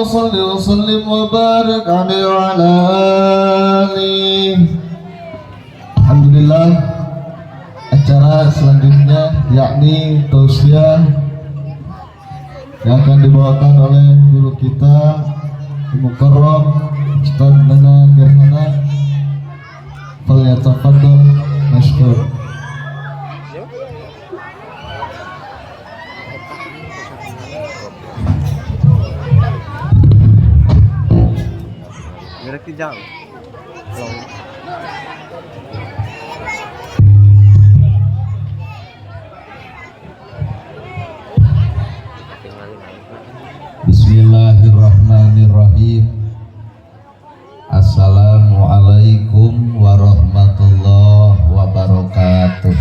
صل وسلم وبارك عليه وعلى آله. Alhamdulillah, acara selanjutnya yakni tausiah yang akan dibawakan oleh guru kita Mukarram Ustaz Nana Gerhana. Falyatafaddal mashkur. Bismillahirrahmanirrahim. Assalamualaikum warahmatullahi wabarakatuh.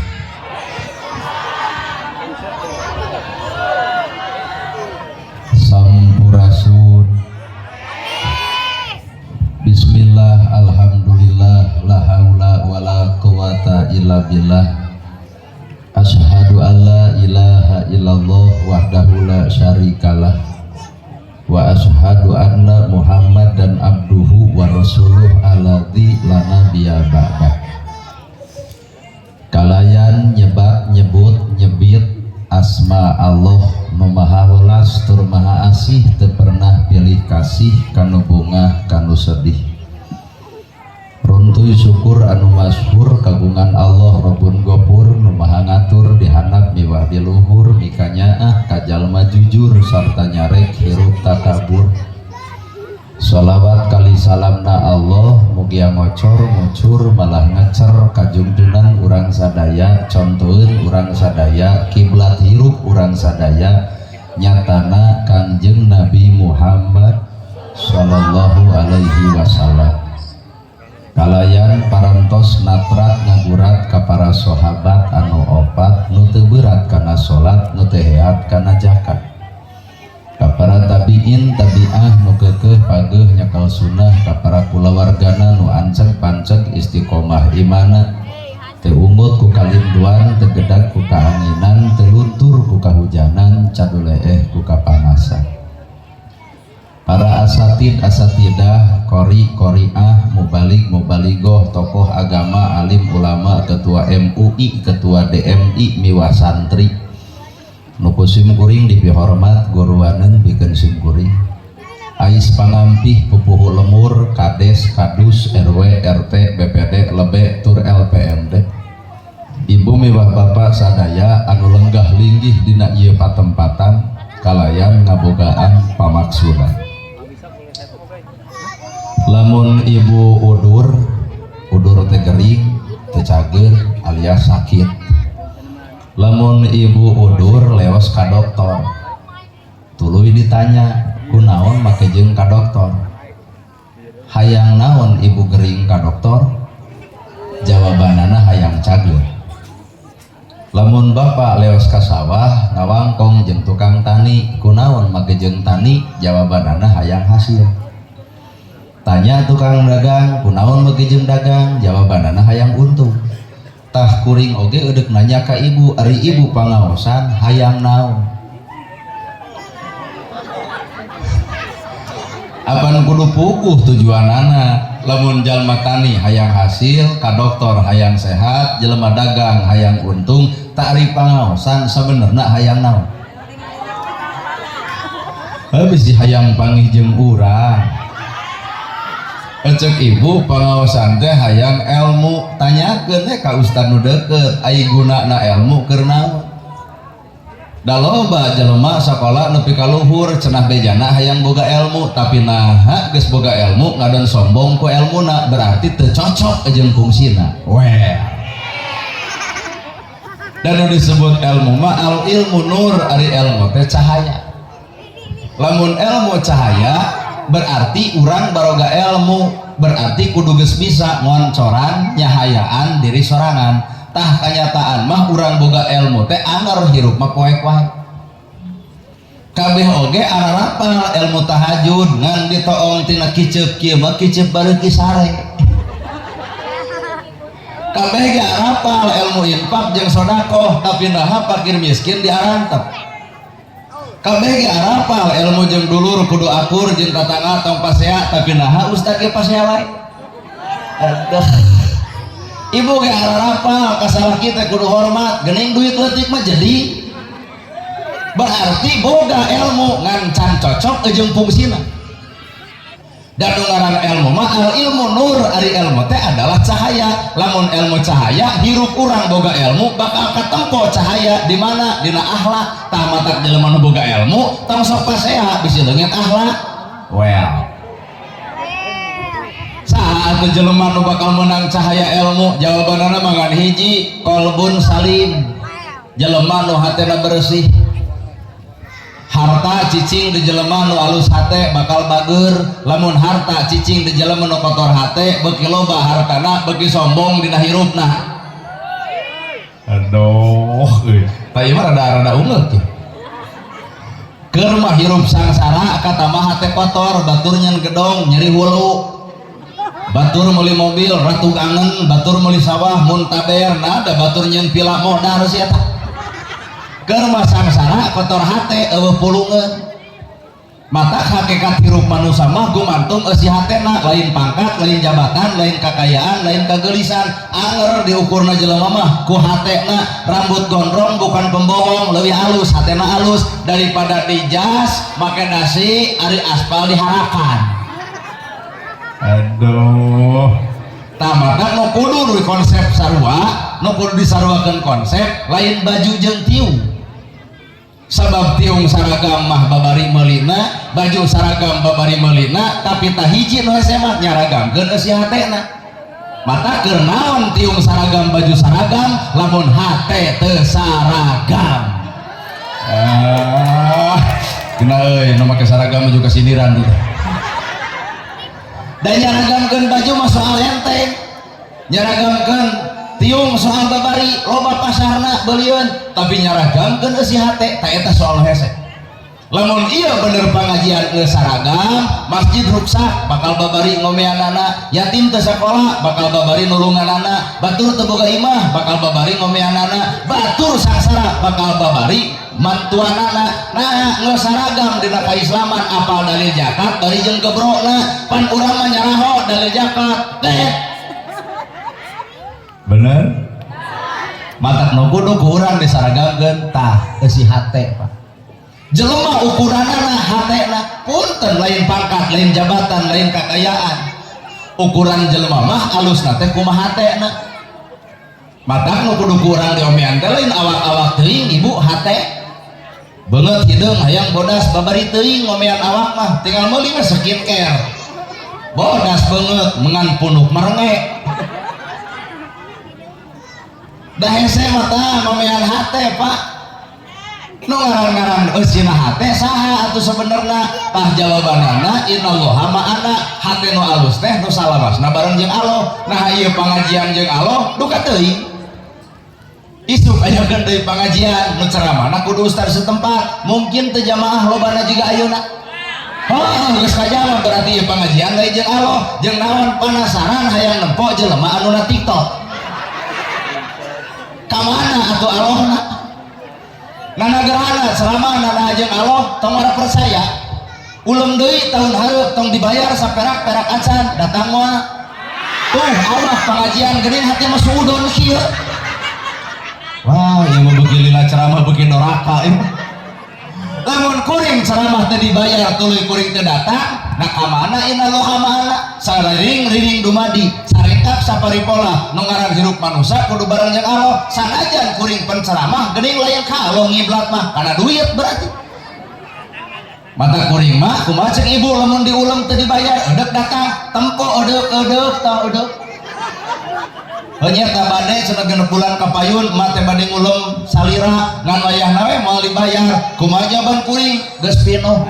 Sampurasun. Bismillah, alhamdulillah, la haula wala quwata illa billah. Asyhadu an la ilaha illallah wahdahu la syarikalah wa asyhadu anna Muhammadan abduhu wa rasuluh alladzi la nabiyya ba'dah. Kalayan nyebak nyebut nyebit asma Allah nu maha welas tur maha asih, teu pernah pilih kasih kanu bungah kanu sedih. Runtuy syukur anu masyhur kagungan Allah Rabbun Gofur nu maha ngatur di handap miwah di luhur, mikanyaah ka jalma jujur sarta nyarek hirup takabur. Sholawat kali salamna Allah mugia ngocor ngucur malah ngecer kajungjunan urang sadaya, contoheun urang sadaya, kiblat hirup urang sadaya nyatana Kangjeng Nabi Muhammad sallallahu alaihi wasallam. Kalayan parantos natrat ngagurat ka para sahabat anu opat nu teu berat kana salat nu teu heat kana zakat, ka para tabiin tabiah nu keukeuh pageuh nyakal sunnah, ka para kulawargana nu anceg panceg istiqomah imana, teu ungut ku kalinduan, teu gedag ku kaanginan, teu luntur ku kahujanan, caduleeh ku kapanasan. Para asatid asatidah, qori qoriah, mubalik mubaligoh, tokoh agama, alim ulama, ketua MUI, ketua DMI, miwah santri nu ku simkuring dipihormat guruaneun pikeun simkuring, ais pangampih pupuhu lemur, kades kadus, RW RT, BPD lebe tur LPMD, ibu miwah bapak sadaya anu lenggah linggih dina ieu patempatan kalayan ngabogaan pamaksudan. Lamun ibu udur, udur teh gering, teu cager alias sakit. Lamun ibu udur leos ka dokter, tuluy ditanya, kunaon make jeung ka dokter? Hayang naon ibu gering ka dokter? Jawabanana hayang cager. Lamun bapak leos ka sawah ngawangkong jeung tukang tani, kunaon make jeung tani? Jawabanana hayang hasil. Tanya tukang dagang, kunaon beuki jeung dagang? Jawabanana hayang untung. Tah kuring oge eudek nanya ka ibu, ari ibu pangaosan hayang naon? Apan kudu puguh tujuanana. Lamun jalma tani hayang hasil, ka dokter hayang sehat, jelema dagang hayang untung, tak ari pangaosan sabenerna hayang naon? Bisi hayang panggih jeung urang. Cek ibu pangaosan teh hayang ilmu, tanyakeun we ka ustad nu deukeut, ai gunana ilmu keur naon? Da loba jelema sakola nepi ka luhur cenah bejana hayang boga ilmu, tapi naha geus boga ilmu ngadon sombong ku ilmuna, berarti teu cocok jeung fungsina. Well. Dan nu disebut ilmu mah al ilmu nur, ari ilmu teh cahaya. Lamun ilmu cahaya berarti urang baroga ilmu, berarti kudu geus bisa ngoncoran nyahayaan diri sorangan. Tah kanyataan mah urang boga ilmu teh anger hirup mah poek wae. Kabeh oge ararapal ilmu tahajud ngan ditoong tina kiceup kieu mah kiceup bareuki sare. Kabeh ge arapal ilmu infak jeung sedekah tapi naha fakir miskin diarantep. Kabeh ge arapal ilmu jeung dulur kudu akur jeung tatangga tong pasea tapi naha ustad ge pasea wae. Aduh. Ibu ge arapal kasalah kita kudu hormat geuning duit leutik mah jadi. Berarti boga ilmu ngan can cocok jeung fungsina. Dan ngaran ilmu mah al ilmu nur, ari ilmu teh adalah cahaya. Lamun ilmu cahaya hirup urang boga ilmu bakal katempo cahaya di mana? Dina akhlak. Tah matak jelema nu boga ilmu tong sok pasea bisi leungit akhlak. Well. Saha atuh jelema nu bakal menang cahaya ilmu? Jawabanana mah ngan hiji, qalbun salim. Jelema nu hatena bersih. Harta cicing di jelema nu alus hate bakal bager, lamun harta cicing di jelema nu kotor hate beuki loba hartana beuki sombong dina hirupna. Aduh euy, tah ieu mah rada-rada ungeut ya. Keur mah hirup sangsara kata mah hate kotor, batur nyen gedong nyeri hulu. Batur meuli mobil ratu kangen, batur meuli sawah muntaber, nah da batur nyen pila modar si eta. Keur mah sangsara kotor hate eueuh pulungeun. Mata hakikat hirup manusia mah gumantung eusi hatena, lain pangkat, lain jabatan, lain kakayaan, lain kagelisan. Anger diukurna jelema mah ku hatena. Rambut gondrong bukan pembohong, leuwih halus hatena halus daripada di jas make dasi ari aspal diharakan. Aduh. Tah maka nu kudu di konsep sarua, nu kudu disaruakeun konsep lain baju jeung tiung. Sabab tiung saragam mah babari meulina, baju saragam babari meulina, tapi tah hiji nu hese mah nyaragamkeun eusi hatena. Mata keur naon tiung saragam baju saragam lamun hate teu saragam. Ah, kena euy nu make saragam juga sindiran tuh. Dan nyaragamkeun baju mah soal enteng, nyaragamkeun tiung soal babari loba pasarna beulieun, tapi nyaragamkeun eusi hate ta eta soal hese. Lamun ieu bener pengajian geus saragam, masjid ruksak bakal babari ngomeanana, yatim teu sakola bakal babari nulunganana, batur teu boga imah bakal babari ngomeanana, batur sangsara bakal babari mantuanana. Nah geus saragam dina kaislaman apal dalil zakat bari jeung gebrokna, pan urang mah nyaraho dalil zakat teh. Bener? Matak nu kudu ku urang disaragamkeun tah eusi hate, Pak. Jelema ukuranana hatena, punten lain pangkat, lain jabatan, lain kakayaan. Ukuran jelema mah alusna teh kumaha hatena. Matak nu kudu ku urang diomean teh lain awak-awak teuing ibu hate. Beungeut hideung hayang bodas babari teuing ngomean awak mah tinggal meuli we skincare. Bodas beungeut mengan punuk marenge. Da hese mah tah ngomean hate, Pak. Nu ngaran-ngaran eusina hate saha atuh sebenarna? Tah jawabanana innallaha ma'ana, hate nu alus teh nu salawasna bareng jeung Allah. Nah ieu pangajian jeung Allah duka teuing. Isuk aya deui pangajian nu ceramahna kudu ustaz setempat, mungkin teu jamaah lobana juga ayeuna. Oh, geus kajawab berarti ieu pengajian lain jeung Allah, jeung naon penasaran hayang nempo jelema anu na TikTok. Ka mana atuh Allahna? Nana gerhana ceramah nana jeung Allah tong ora percaya. Ulem deui tahun hareup tong dibayar saperak-perak acan datang moal. Tuh Allah pengajian geuning hati mah suudon kieu. Wah, ieu mah beuki lila ceramah beuki doraka ieu. Lamun kuring ceramah teu dibayar tuluy kuring teu datang, nah ka mana innallaha ma'ana? Sariring riring dumadi, sarengkap saparipola, nu ngaran hirup manusia kudu bareng jeung Allah. Sanajan kuring penceramah geuning lain ka Allah ngiblat mah kana duit berarti. Mata kuring mah kumaha cek ibu lamun diulem teu dibayar eudek datang, tempo eudek eudek tah eudek. Hanya tak bade cenah genep bulan kapayun mah teh bade ngulem salira ngan wayahna we moal dibayar kumaha jawaban kuring geus pinuh.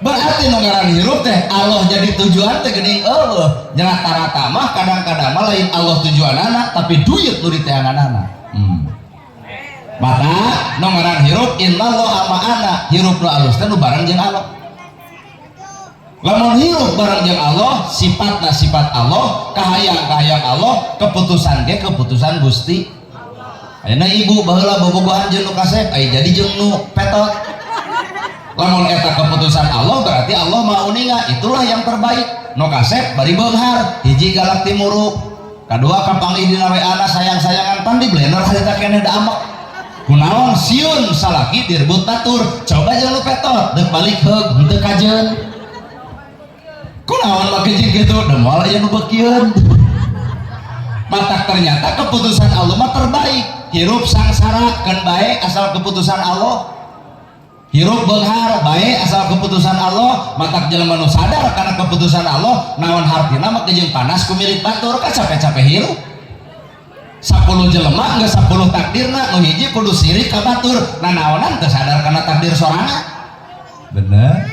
Berarti nu ngaran hirup teh Allah jadi tujuan teh geuning eueuh nya rata-rata mah kadang-kadang mah lain Allah tujuanana tapi duit nu diteanganana. Maka nu ngaran hirup innallaha ma'ana, hirup nu alus teh nu bareng jeung Allah. Lamun hirup bareng jeung Allah, sifatna sifat Allah, kahayang-kahayang Allah, keputusan ge keputusan Gusti. Ayeuna ibu baheula bobogohan jeung nu kasep, aya jadi jeung nu petot. Lamun eta keputusan Allah berarti Allah Maha uninga, itulah yang terbaik. Nu kasep bari beunghar, hiji galak timuruk, kadua kapanggih dina WA-na sayang-sayangan pan di blender harita keneh da amek. Kunaon sieun salaki direbut batur, coba jeung nu petot, deuk balik heug henteu kajeun. Kunaon make jeung kitu, da moal aya nu beukieun. Matak ternyata keputusan Allah mah terbaik. Hirup sangsara keun bae asal keputusan Allah. Hirup beunghar bae asal keputusan Allah. Matak jelema nu sadar karena keputusan Allah, naon hartina mah jeung panas ku milik batur ka capek-capek hirup. 10 jelema geus 10 takdirna, nu hiji kudu sirik ka batur, nanaonan teu sadar kana takdir sorangan. Bener?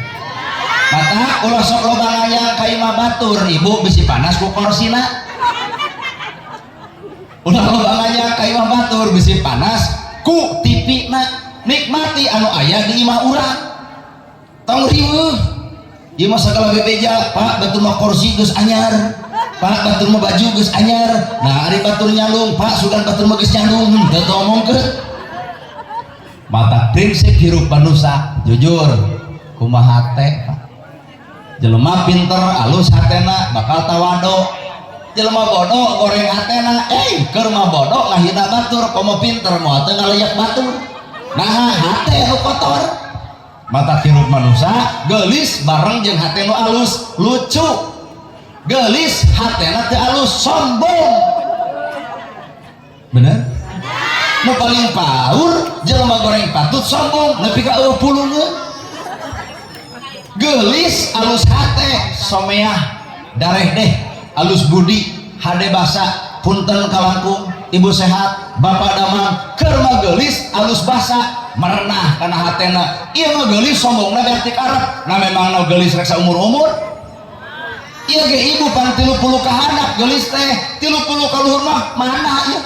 Mata ulah sok loba ngayang ka imah batur, ibu bisi panas ku korsina. Ulah loba ngayang ka imah batur bisi panas ku TV na. Nikmati anu aya di imah urang. Tong riweuh. Ieu mah sagala bebeja, Pak batur mah kursi geus anyar. Pak batur mah baju geus anyar. Nah ari batur nyalung, Pak sugan batur mah geus nyalung, henteu teu omongkeun. Mata prinsip hirup manusia jujur kumaha teh Pak. Jelema pinter alus hatena bakal tawado. Jelema bodoh goreng hatena, keur mah bodoh ngahina batur, komo pinter moal teu ngaleyak batur. Nah hate nu kotor. Mata hirup manusia geulis bareng jeung hate nu alus, lucu. Geulis hatena teu alus, sombong. Bener? Nu paling paur jelema goreng patut sombong nepi ka eueuh pulungeun. Geulis alus hate someah dareh deh alus budi hade basa punten kalangkung ibu sehat bapak damang keur mah geulis alus basa merenah kana hatena ieu mah geulis sombongna beak ti karep nah memang nu geulis rek saumur-umur ieu ge ibu pan 30 ka handap geulis teh 30 ka luhur mah mana ieu.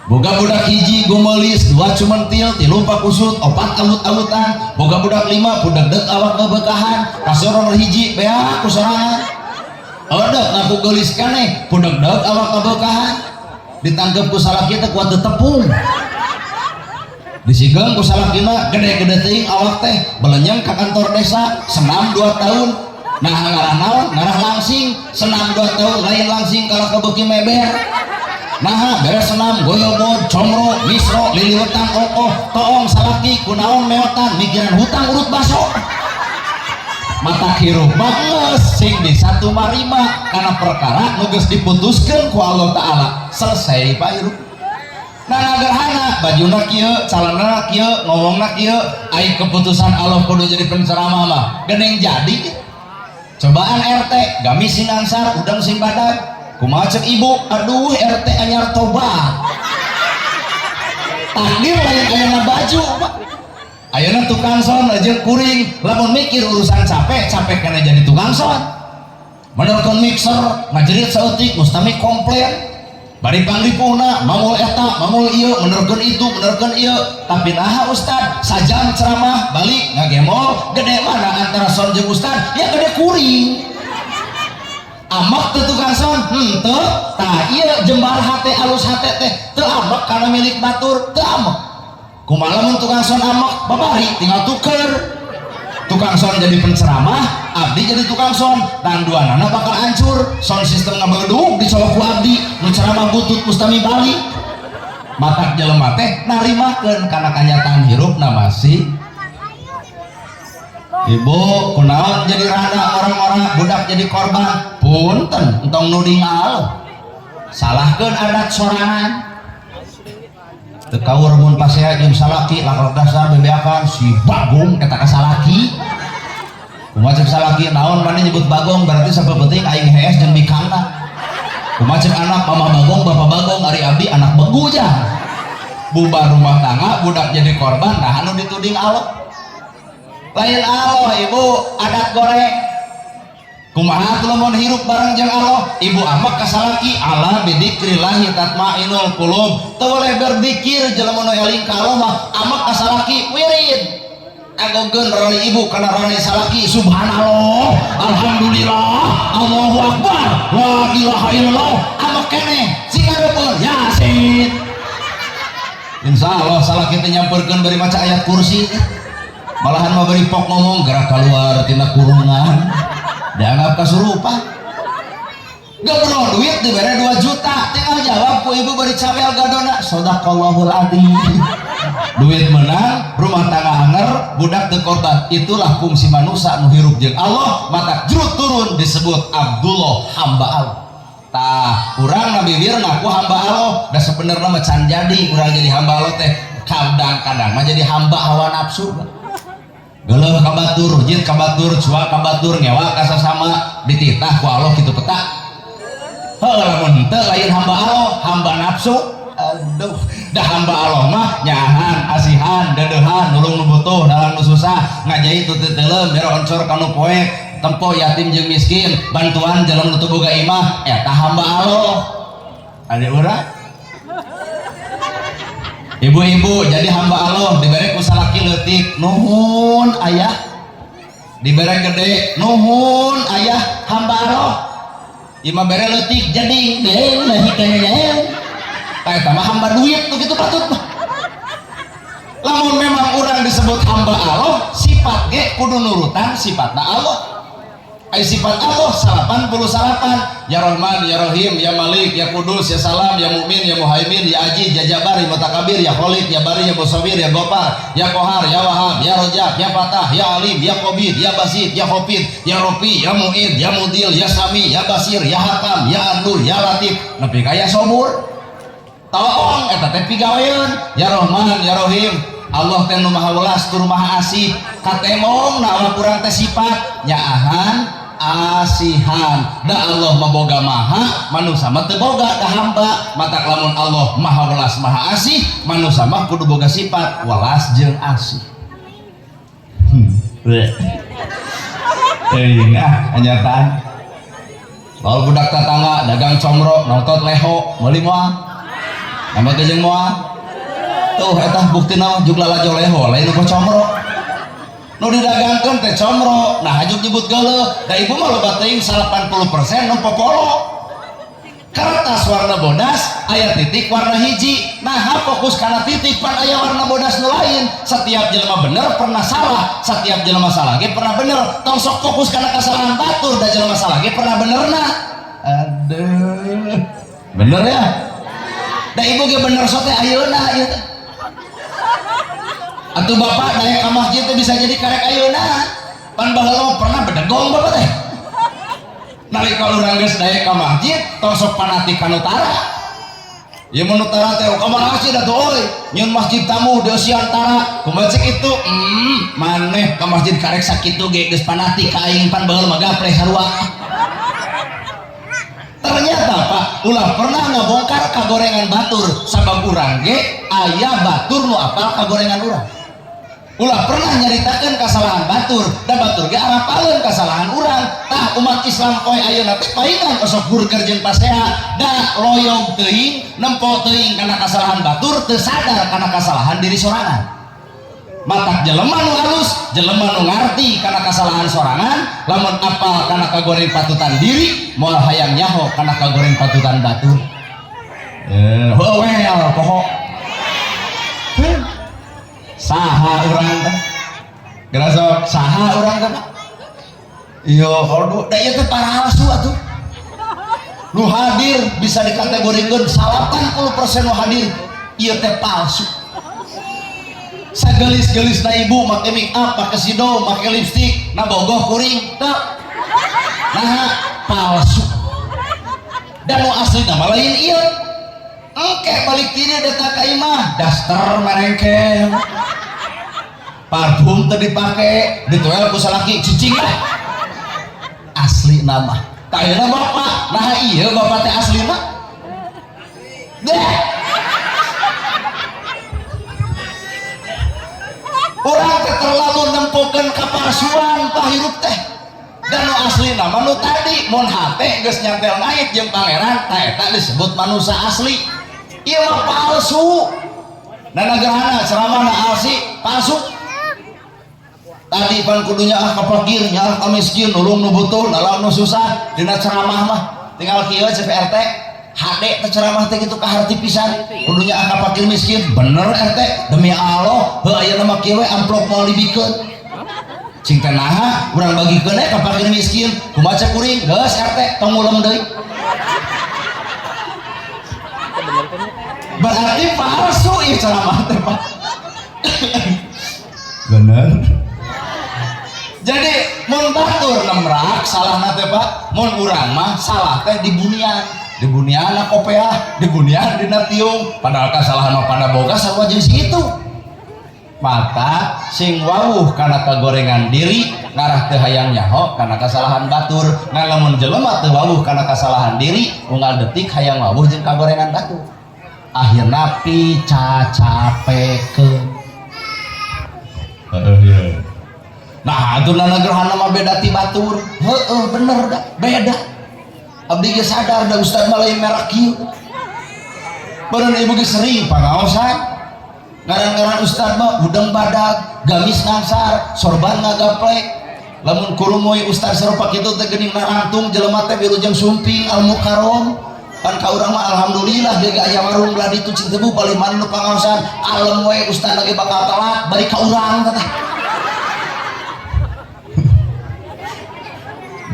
Boga budak hiji gumelis, dua cumentil, tilu pakusut, opat alut-alutan, boga budak lima budak dek awak ngebekahan, kasoror hiji beak ku sorangan. Odek ngaku geulis keneh, budak dek awak ngebekahan, ditangkep ku salaki teh kuat tepung. Disigeung ku salakina gede-gede teuing awak teh, belenyeng ka kantor desa, senam 2 tahun. Nah ngarah naon? Ngarah langsing, senam 2 tahun lain langsing kalah kebeuki meber. Nah beres senam goyobod comro misro liliwetan ongkoh toong salaki kunaon meotan mikiran hutang urut baso. Mata hirup mah geus sing bisa tumarima karena perkara nu geus diputuskeun ku Allah Ta'ala selesai Pak hirup. Nah gerhana bajuna kieu calana kieu ngomongna kieu ai keputusan Allah kudu jadi penceramah mah geuning jadi. Cobaan RT gamis sing angsar udang sing badag kumaha cek ibu aduh RT anyar tobat takdir lain ayeuna baju Pak ayeuna tukang son aja kuring lamun mikir urusan capek capek kana jadi tukang son menerkeun mixer ngajerit saeutik mustami komplain Bari panglipuhna mamul eta, mamul ieu, menerkeun itu, menerkeun ieu. Tapi naha ustad sajam ceramah balik ngagemol, gede mana antara sound jeung ustad? Ya gede kuring. Amak teu tukang sound? Henteu. Tah ieu jembar hate, alus hate teh teu amek kana milik batur, teu amek. Kumaha lamun tukang sound amek? Babari tinggal tuker. Tukang sound jadi penceramah, abdi jadi tukang sound, dan dua nana bakal hancur. Sound system ngabeledug dicolok ku abdi, nu ceramah butut mustami balik. Matak jelema teh narimakeun kana kanyataan hirupna masih. Ibu, kunaon jadi rada orang-orang budak jadi korban? Punten, entong nuding Allah, salahkeun adat sorangan. Teu kaur mun pasea jeung salaki, laklak dasar bebeakan si Bagong eta ka salaki. Kumaha cek salaki? Naon maneh nyebut Bagong, berarti sapepenting aing hees jeung bikangna. Kumaha cek anak? Mama Bagong, bapak Bagong, ari abdi anak begu jang. Bubar rumah tangga, budak jadi korban. Nah, anu dituding Allah lain Allah, ibu, adat goreng. Kumaha tuh lamun hirup bareng jeung Allah? Ibu amak ka salaki, ala bidzikrillahi tatmainul qulub. Teu boleh berzikir jelema nu eling ka Allah mah. Amak ka salaki, wirid anggogeun rali ibu kana rali salaki, subhanallah, alhamdulillah, Allahu akbar, la ilaha illallah. Amak keneh sing ngareupkeun yasin. Insyaallah salaki teh nyamperkeun bari maca ayat kursi, malahan mah bari pok ngomong gerak keluar tina kurungan, dianggap kasurupan. Gebro duit dibere 2 juta, tinggal jawab ku ibu beri cawel gadona, sodaqallahul adzim. Duit menang, rumah tangga anger, budak teu korban. Itulah fungsi manusia nu hirup jeung Allah. Mata jurut turun disebut Abdullah, hamba Allah. Tah, urang Nabi wir ngaku hamba Allah, da sebenarnya mah can jadi urang jadi hamba Allah teh. Kadang-kadang mah jadi hamba hawa nafsu, geuleuh ka batur, rujit ka batur, cuak ka batur, ngewa ka sasama. Dititah ku Allah kitu peta? Heuh, lamun henteu lain hamba Allah, hamba nafsu. Aduh, dah hamba Allah mah nyahan, asihan, deudeuhan, nulung nu butuh, dalam nu susah, ngajai tu teu teuleum, bere oncor ka nu poek, tempo yatim jeung miskin, bantuan jalan nu teu boga imah, eta hamba Allah. Ada urang ibu-ibu jadi hamba Allah, dibere ku salaki leutik, nuhun ayah, dibere gede, nuhun ayah, hamba Allah. Imah bere leutik jadi kayak mah hamba duit tuh gitu patut mah. Lamun memang orang disebut hamba Allah, sifat ge kudu nurutan sifatna Allah. Ai sifat Allah 99, ya Rahman, ya Rahim, ya Malik, ya Kudus, ya Salam, ya Mukmin, ya Muhaimin, ya Aziz, ya Jabar, ya Mutakabir, ya Khalik, ya Bari, ya Musawir, ya Gopar, ya Kohar, ya Wahab, ya Rojak, ya Fatah, ya Alim, ya Qabid, ya Basit, ya Khofid, ya Rofi, ya Mu'id, ya Mudil, ya Sami, ya Basir, ya Hakam, ya Adul, ya Latif, nepi ka ya Sobur. Tolong eta teh pigaweun ya Rahman ya Rahim. Allah teh nu maha welas tur maha asih. Katemong na awak urang teh sifat nyaahan, asihan. Da Allah mah boga maha, manusia mah teu boga, da hamba. Matak lamun Allah maha welas maha asih, manusia mah kudu boga sifat welas jeung asih. Teuing ah kenyataan. Lalu budak tetangga dagang comro, nonton leho, meuli moal? Nama jeung moal? Tuh eta buktina jug lalajo leho, lain nu comro. Nu didagangkeun teh comro, nah hajuk nyebut geuleuh, da ibu mah loba teuing 80% nu popolo. Kertas warna bodas, aya titik warna hiji. Nah, fokus kana titik, pan aya warna bodas nu lain. Setiap jelema bener pernah salah, setiap jelema salah ge pernah bener. Tong sok fokus kana kesalahan batur, da jelema salah ge pernah benerna. Aduh. Bener ya? Da ibu ge bener sote ayeuna ieu teh. Atuh bapak daek ka masjid teh bisa jadi karek ayeuna. Pan baheula mah pernah bedegong bapak teh. Nalika urang geus daek ka masjid, tong sok fanatik ka nu tara. Ieu mun nu tara teh ka masjid atuh euy, nyieun masjid tamu di eusian tara. Kumaha cek itu? Maneh ka masjid karek sakitu ge geus fanatik ka aing, pan baheula mah gapleh sarua. Ternyata Pak, ulah pernah ngabongkar kagorengan batur, sabab urang ge aya batur nu apal kagorengan urang. Ulah pernah nyaritakeun kasalahan batur, da batur ge arapaleun kasalahan urang. Tah umat Islam poe ayeuna teh paingan osok burger jeung pasea, da loyong teuing, nempo teuing kana kasalahan batur, teu sadar kana kasalahan diri sorangan. Matak jelema nu halus, jelema nu ngarti kana kasalahan sorangan, lamun apal kana kagoreng patutan diri, moal hayang nyaho kana kagoreng patutan batur. Well, poho. Saha urang teh? Geura sok saha urang teh, Pak? Iya, aduh, da ieu teh palsu atuh. Nu hadir bisa dikategorikeun 80% nu hadir ieu teh palsu. Sagelis-gelisna ibu make make up, make sido, make lipstick, na bogoh kuring teu. Nah, palsu. Dan nu aslina mah lain ieu. Engke balik ti dieu datang ka imah, daster merengkel. Parfum teu dipake, dituel ku salaki cicing lah. Asli nama. Tah ayeuna bapak, nah ieu bapak teh aslina. Deh. Urang teh terlalu nempokeun kapalsuan tah hirup teh. Dan nu asli nama nu tadi mun hate geus nyantel ngait jeung pangeran, tah eta disebut manusia asli. Ieu mah palsu. Nana gerhana ceramahna alsi palsu. Tadi pan kudunya ah ka fakir, nya ah ka miskin, nulung nu butuh, nalang nu susah dina ceramah mah. Tinggal kieu cek RT, HD teh ceramah teh kitu kaharti pisan. Kudunya ah ka fakir miskin, bener RT, demi Allah, heuh ayeuna mah kieu we amplop moal dibikeun. Cing teh naha urang bagikeun we ka fakir miskin, kumaha cek kuring, geus RT tong ngulem deui. Berarti palsu ieu ceramah teh, Pak. Bener. Jadi mun batur nemrak salahna teh, Pak, mun urang mah salah teh di bunian. Di bunian kopeah, di bunian dina tiung, padahal kasalahan mah pada boga sarua jeung si itu. Mata sing wawuh kana kagorengan diri ngarah teu hayang nyaho kana kasalahan batur. Ngan lamun jelema teu wawuh kana kasalahan diri, unggal detik hayang wawuh jeung kagorengan batur. Akhirna picacapekeun. Heeh ieu. Nah, atuh nana gerhana mah beda ti batur. Heeh, bener da, beda. Abdi ge sadar da ustad mah lain merek kieu. Beureun ibu ge sering pangaosan. Ngaran-ngaran ustad mah udang badag, gamis ngangsar, sorban ngagaplek. Lamun kurumuy ustad sarupa kitu teh geuning narangtung jelema teh wilujeng sumping al mukarrom. Pan ka urang mah alhamdulillah ge aya warung belah ditu cing tebu palih mana nu pangaosan alem we ustad lagi bakal telat bari ka urang teh.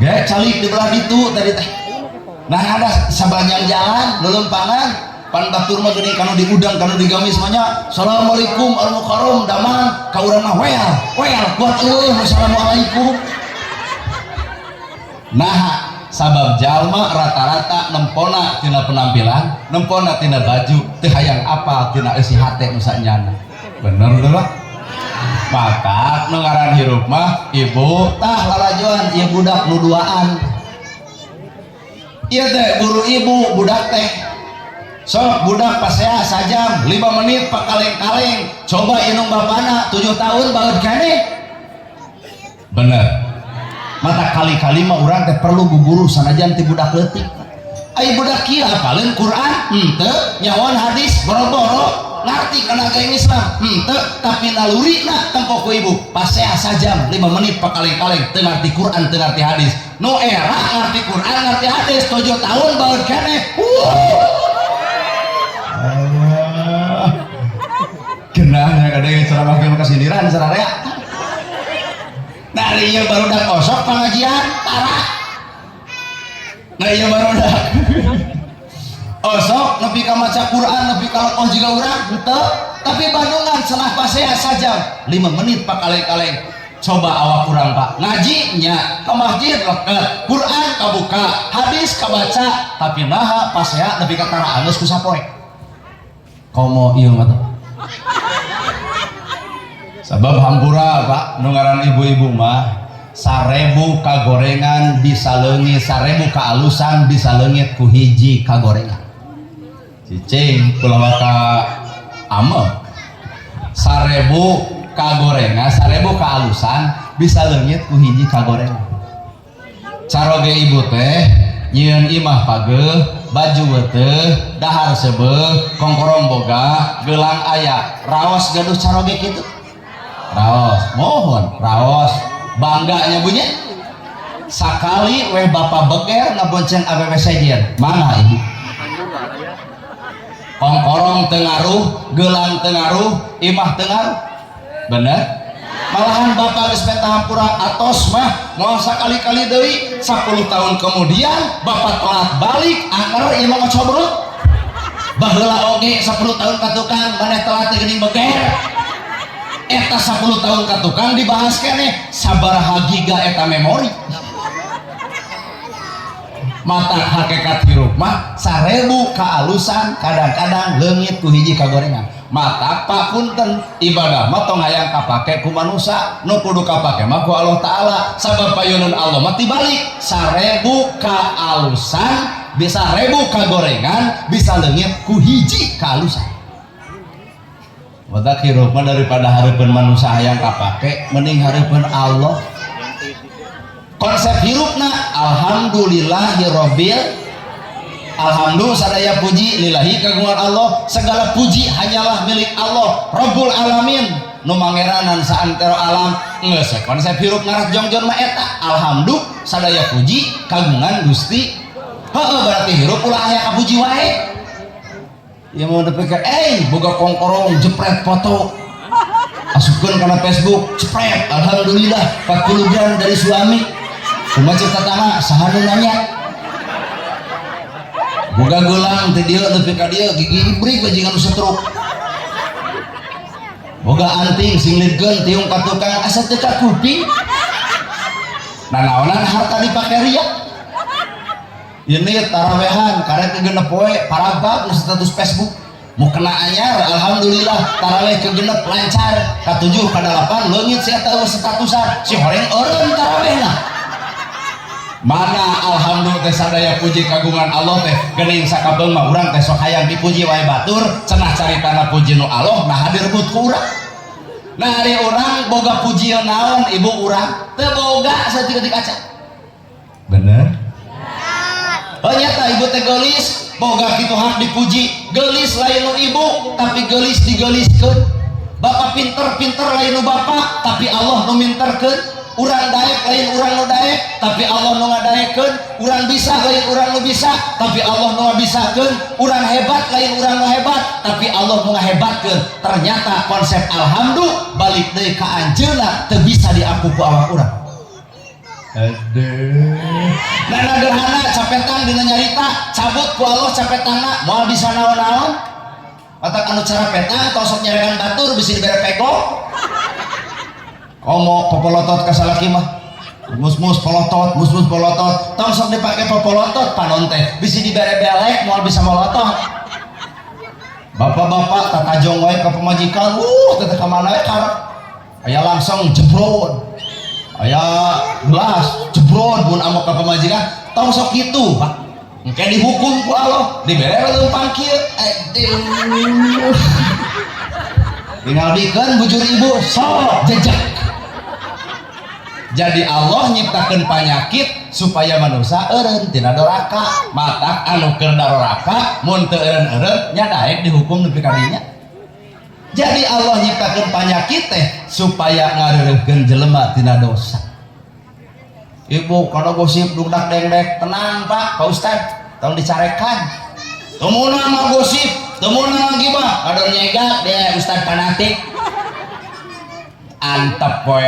Ge calik di belah ditu tadi teh. Nah ada sabanjang jalan leuleumpangan pan batur mah geuning kanu diudang kanu digamis mah nya assalamualaikum al mukarrom damang ka urang mah weal weal kuat eueuh assalamualaikum. Nah sabab jalma rata-rata nempona tina penampilan, nempona tina baju, teu hayang apal tina eusi hate nu sanyana. Bener teu lah? Maka nu ngaran hirup mah ibu tah lalajoan ieu budak nu duaan. Ieu teh guru ibu budak teh. Sok budak pasea sajam 5 menit pakaleng-kaleng, coba inung bapana 7 tahun baeud keneh. Bener. Mata kali-kali mah urang teh perlu guguru sanajan ti budak leutik. Ai budak kieu apaleun Quran? Henteu, nyahoan hadis boro-boro, ngarti kana agama Islam? Henteu, tapi nalurina tempo ku ibu pasea sajam 5 menit pakaleng-kaleng teu ngarti Quran, teu ngarti hadis. Nu era ngarti Quran, ngarti hadis 7 tahun baeud keneh. Allah. Genahnya kadang ceramah ge kasindiran sararea. Nah ieu barudak osok pengajian parah. Nah ieu barudak osok nepi ka maca Quran nepi ka lekoh jiga urang henteu, tapi bandungan cenah pasea sajam 5 menit pakaleng-kaleng. Coba awak urang Pak ngaji nya ka masjid leket, Quran kabuka, hadis kabaca, tapi naha pasea nepi ka tara anggeus ku sapoe. Komo ieu mah teh. Sabab hampura Pak, nu ngaran ibu-ibu mah 1000 kagorengan bisa leungit, 1000 kaalusan bisa leungit ku hiji kagorengan. Cicing kula ka ame. 1000 Kagorengan, 1000 kaalusan bisa leungit ku hiji kagorengan. Caroge ibu teh nyieun imah pageuh, baju weuteuh, dahar seubeuh, kongkorong boga, gelang aya, raos gaduh caroge kitu? Raos, mohon raos bangganya bunyi. Sakali weh bapak beger ngabonceng awewe sejen, mana ibu? Kongkorong teu ngaruh, gelang teu ngaruh, imah teu ngaruh, bener? Malahan bapak geus minta hampura, atos mah moal sakali-kali deui. 10 tahun kemudian bapak telat balik, anger ieu mah ngocobrut. Baheula oge 10 tahun ka tukang maneh telat teh geuning beger. Eta 10 tahun ka tukang dibahas keneh, sabaraha giga eta memori. Matak hakikat hirup mah 1000 kaalusan kadang-kadang leungit ku hiji kagorengan. Matak, Pak, punten, ibadah mah tong hayang kapake ku manusa, nu kudu kapake mah ku Allah Ta'ala, sabab payunun Allah mah tibalik, 1000 kaalusan bisa, 1000 kagorengan bisa leungit ku hiji kaalusan. Matak hirup mah daripada hareupeun manusia hayang kapake, mending hareupeun Allah. Konsep hirupna alhamdulillahirabbil. Alhamdulillah, sadaya puji, lillahi kagungan Allah, segala puji hanyalah milik Allah Rabbul Alamin nu mangeranan saantero alam. Geus konsep hirup ngaras jongjon mah eta, alhamdulillah, sadaya puji kagungan Gusti. Heeh, berarti hirup ulah aya kapuji wae. Ya mau dipikir, eh, boga kongkorong jepret, foto asupkeun kana Facebook, cepret, alhamdulillah 40 gram dari suami. Kumaha cek tetangga, saha nu nanya? Boga gelang ti dieu nepi ka dieu, gigi ibrik bajingan nu stroke. Boga anting singlidkeun tiung ka tukang, asa teu ka kuping. Nanaonan harta dipake ria? Ini tarawehan karek ke 6 poe, parabab nu status Facebook mukena anyar, alhamdulillah taraweh ke 6 lancar, ka 7 ka 8 leungit si eta statusan, si horeng eureun tarawehna. Mana alhamdulillah teh, sadaya puji kagungan Allah teh? Geuning sakabeung mah urang teh sok hayang dipuji wae batur. Cenah caritana puji nu Allah nah direbut ku urang. Nah, ari urang boga pujian naon, ibu? Urang teu boga saeutik-eutik acan, bener? Oh, nyata ibu teh geulis, boga kitu hak dipuji. Geulis lain nu ibu, tapi geulis digeuliskeun. Bapak pinter-pinter lain nu bapak, tapi Allah nu minterkeun. Urang daek lain urang nu daek, tapi Allah nu ngadaekeun. Urang bisa lain urang nu bisa, tapi Allah nu ngabisakeun. Urang hebat lain urang nu hebat, tapi Allah nu ngahebatkeun. Ternyata konsep alhamdulillah balik deui ka anjeunna, teu bisa diaku ku awak urang. Aduh. Nah, gerhana capetang dina nyarita, cabut ku Allah capetangna, moal bisa naon-naon. Matak anu cara petang tong sok nyarekan batur, bisi dibere pego. Komo popolotot ka salaki mah. Mus-mus polotot, mus-mus polotot. Tong sok dipake popolotot panon teh, bisi dibere belek moal bisa molotot. Bapak-bapak tatajong wae ka pamajikan, teh ka mana we karep. Aya langsung jebrot. Aya gelas jebrot mun amok ka pamajikan, tong sok kitu, Pak. Engke dihukum ku Allah, dibere leumpang kieu. Aduh. Tinggal bikeun bujur ibu, sok jejak. Jadi Allah nyiptakeun penyakit supaya manusia eureun tina doraka. Matak anu keur doraka mun teu eureun-eureun nya daek dihukum nepi ka dinya. Jadi Allah nyiptakeun penyakit teh supaya ngareureuhkeun jelema tina dosa. Ibu kalau gosip dungdak dengdek, tenang Pak, Pak Ustad, tolong dicarekan. Teu meunang mah gosip, teu meunang gibah, kadon nyegak dia Ustad fanatik. Antep we,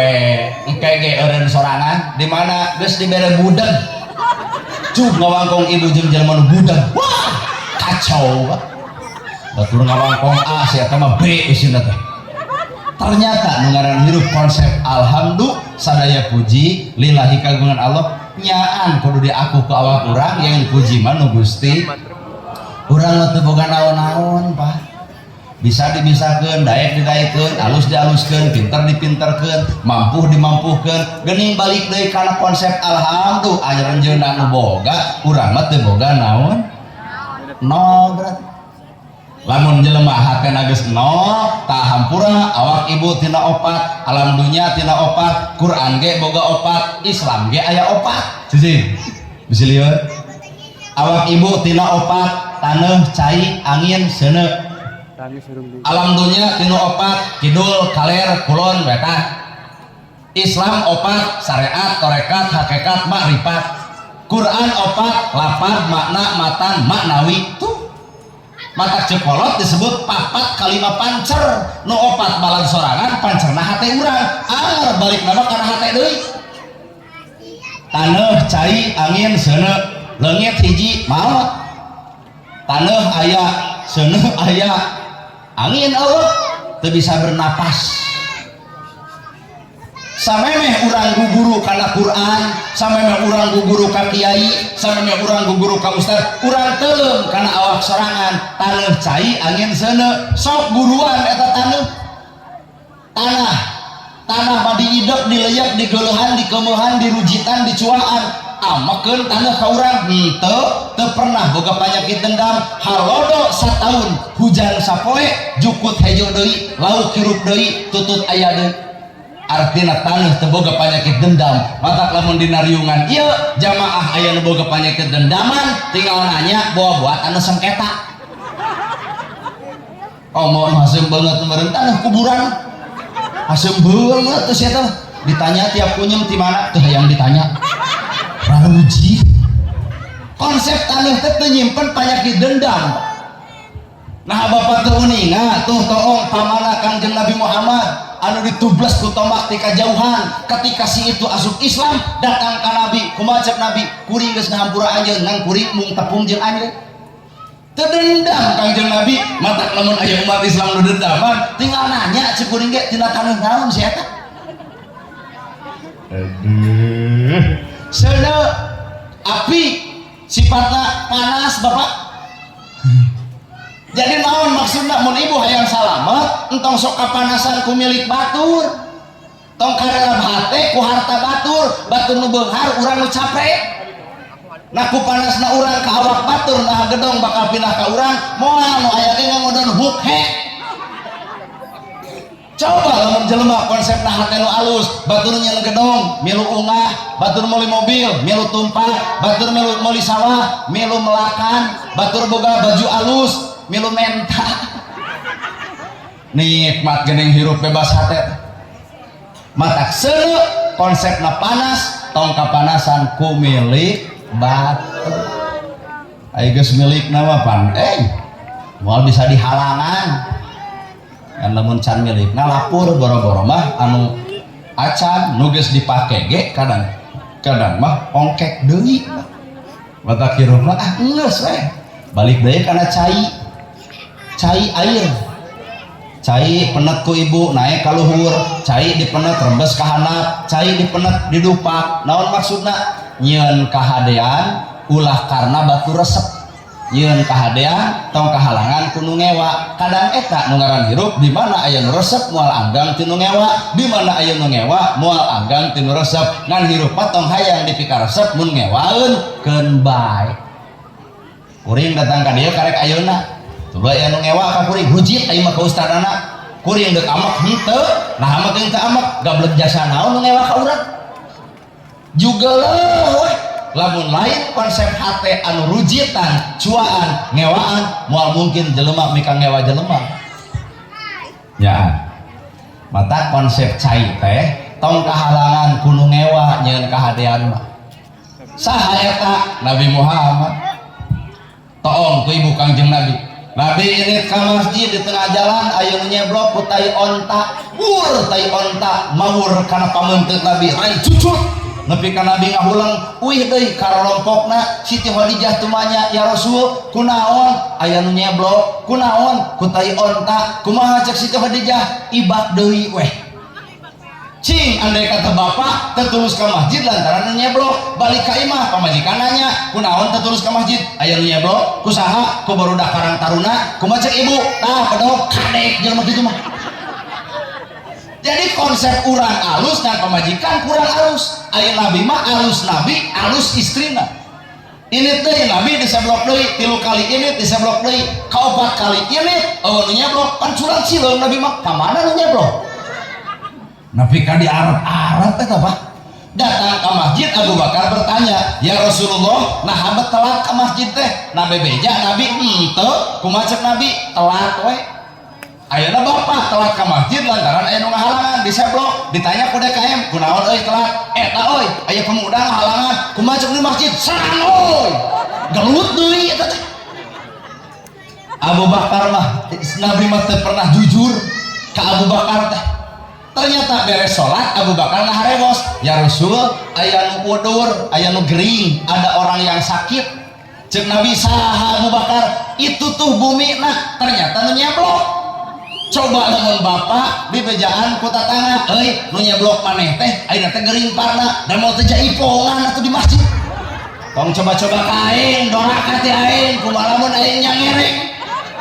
engke ge eureun sorangan, di mana geus dibere budeg. Cuk ngawangkong ibu jeung jelema nu budeg. Wah, kacau Pak. Batur ngawangkong A, si eta mah B isina teh. Ternyata nu ngaran hirup konsep alhamdulillah, sadaya puji, lillahi kagungan Allah, nyaan kudu diaku ke awak urang yang puji mah nu Gusti. Urang mah teu boga naon-naon, Pak. Bisa dibisakeun, daek didaekeun, alus dialuskeun, pinter dipinterkeun, mampu dimampukeun. Geuning balik deui kana konsep alhamdulillah, anjeunna nu boga, urang mah teu boga naon. Nol berarti. Lamun jelema hatena geus nol, tah hampura. Awak ibu tina opat, alam dunya tina opat, Quran ge boga opat, Islam ge aya opat. Sisi bisi lieur. Awak ibu tina opat: taneuh, cai, angin, seuneu. Alam dunya tina opat: kidul, kaler, kulon, wetan. Islam opat: syariat, torekat, hakikat, makrifat. Quran opat: lapad, makna, matan, maknawi. Tuh, matak ceuk kolot disebut papat kalima pancer. Nu opat balan sorangan, pancerna hate urang. Anger balik nama kana hate deui. Taneuh, cai, angin, seuneu. Leungit hiji, maot. Taneuh aya, seuneu aya, angin euweuh, teu bisa bernapas. Samemeh urang guguru kana Quran, samemeh urang guguru ka kiai, samemeh urang guguru ka ustad, urang teuleum kana awak sorangan. Taneuh, cai, angin, seuneu. Sok guruan eta taneuh. Tanah, tanah mah diidek, dileyak, digeuleuhan, dikemeuhan, dirujitan, dicuaan, amekeun taneuh ka urang? Henteu. Teu pernah boga panyakit dendam. Halodo sataun, hujan sapoe, jukut hejo deui, lauk hirup deui, tutut aya deui. Artina taneuh teu boga panyakit dendam. Matak lamun dina riungan ieu jamaah aya nu boga panyakit dendaman, tinggal nanya bawa buat anu sengketa. Oh, mau haseum banget meureun taneuh kuburan, haseum banget. Terus eta ditanya tiap kunyum di mana tuh yang ditanya raruji. Konsep taneuh teh teu nyimpen panyakit dendam. Nah, bapak teu uninga tuh toong pamana Kangjeng Nabi Muhammad anu ditubles ku tombak ti kajauhan. Ketika si itu asup Islam, datang ka Nabi, kumaha cek Nabi? "Kuring geus ngahampura anjeun, ngan kuring mung tepung jeung anjeun." Teu dendam Kangjeng Nabi. Matak lamun aya umat Islam nu dendaman, tinggal nanya, cek kuring ge tina taneuh naon si eta. Aduh, seuneu, api, sifatna panas, bapak. Jadi naon maksudna? Mun ibu hayang salamet, entong sok kapanasan ku milik batur, tong karelap hate ku harta batur. Batur nu beunghar, urang nu capek. Nah, ku panasna urang ka awak batur, nah gedong bakal pindah ka urang? Moal. Nu aya ge ngodon huk he. Coba lamun jelema konsepna hate nu alus, batur nyeun gedong milu ungah, batur meuli mobil milu tumpah, batur milu meuli sawah milu melakan, batur boga baju alus milu menta. Nikmat geuning hirup bebas hate. Matak seuneu konsepna panas, tong kapanasan ku milik batur. Ayo, geus milik nama pan moal bisa dihalangan kan. Lamun can milikna lapur, boro-boro mah anu acan, nu geus dipake ge kadang kadang mah ongkek deui. Matak hirup mah ah geus we, balik deui kana cai. Cai, air, cai penet ku ibu naik ka luhur, cai dipenet rembes ka handap, cai dipenet didupak. Naon maksudna? Nyieun kahadean ulah karena batu resep, nyieun kahadean tong kahalangan ku nu ngewa. Kadang eta nu ngaran hirup, di mana aya nu resep moal anggang ti nu ngewa, di mana aya nu ngewa moal anggang ti nu resep. Ngan hirup mah tong hayang dipikaresep, mun ngewaeun keun bae. Kuring datang ka dieu karek ayeuna tuh aya nu ngewa ka kuring, rujit ayeuna mah ka ustadana. Kuring deuk amek henteu, nah amek teu amek, gablek jasa naon nu ngewa ka urang juga lah. Lamun lain konsep hate anu rujitan, cuaan, ngewaan, moal mungkin jelema mika ngewa jelema ya. Mata konsep cai teh tong kahalangan ku nu ngewa, nyeun kahadean mah. Saha eta? Nabi Muhammad. Toong ku ibu Kangjeng Nabi. Nabi ini ke masjid, di tengah jalan aya nu nyeblok ku tai onta. Wur, tai onta mawur kana pameunteut Nabi, rai cucut nepi ka Nabi ngahuleng. Uih deui karolompokna. Siti Khadijah tumanya, "Ya Rasul, kunaon aya nu nyeblok?" "Kunaon?" "Ku tai onta." "Kumaha?" Cek Siti Khadijah, "Ibak deui weh." Cing, andai kata bapak tetulus ke masjid lantaran nu nyeblok, balik ka imah pamajikan nanya, "Kunaon tetulus ke masjid?" "Aya nu nyeblok." "Ku saha?" "Ku barudak Karang Taruna." "Kumaha cek ibu?" "Tah, bedog kadek jelema kitu mah." Jadi konsep urang alus dan pamajikan kurang alus. Aya Nabi mah alus, Nabi alus istrina. Ini teh Nabi diseblok deui 3 kali, ini diseblok deui kaopat kali, ini eueuh nu nyeblok pan curang sileung Nabi mah ka mana nu nyeblok. Nabi ka di Arab-Arab eta Pak. Datang ke masjid, Abu Bakar bertanya, "Ya Rasulullah, nah hamba telat ke masjid teh." Nabi beja, Nabi henteu, kumaha cek Nabi? Telat we. Ayeuna bapak telat ke masjid lantaran aya nu ngahalangan diseblok, ditanya ku DKM, "Kunaon euy telat?" "Eta euy, aya pemuda ngahalangan." Kumaha cek di masjid? "Serang euy." Gelut deui eta teh. Abu Bakar mah, Nabi mah teu pernah jujur ka Abu Bakar teh. Ternyata beres sholat Abu Bakar ngaharewos, "Ya Rasul, aya nu udur, aya nu gering, ada orang yang sakit." Cek Nabi, "Saha Abu Bakar?" "Itu tuh bumi." Nah ternyata nu nyeblok. Coba lamun bapak di bejaan ku tatangga, "Euy, nu nyeblok maneh teh, ayeuna teh gering parna, da mau teh jaipongan atuh di masjid." Tong coba-coba ka aing, doraka teh aing, kumaha lamun aing nyangereng.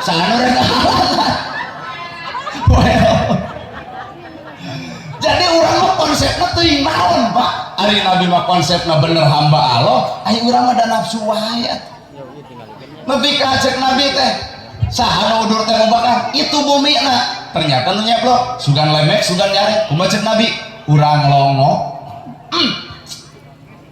Saha nu rek ngahalangan? Well. Jadi urang mah konsepna teuing naon, Pak? Ari Nabi mah konsepna bener hamba Allah, ari urang mah da nafsu wae atuh. Nepi ka cek Nabi teh, "Saha nu udur teh Abu Bakar?" "Itu bumina." Ternyata nu nyeblok, sugan lemek, sugan nyarek. Kumaha cek Nabi? Urang longok.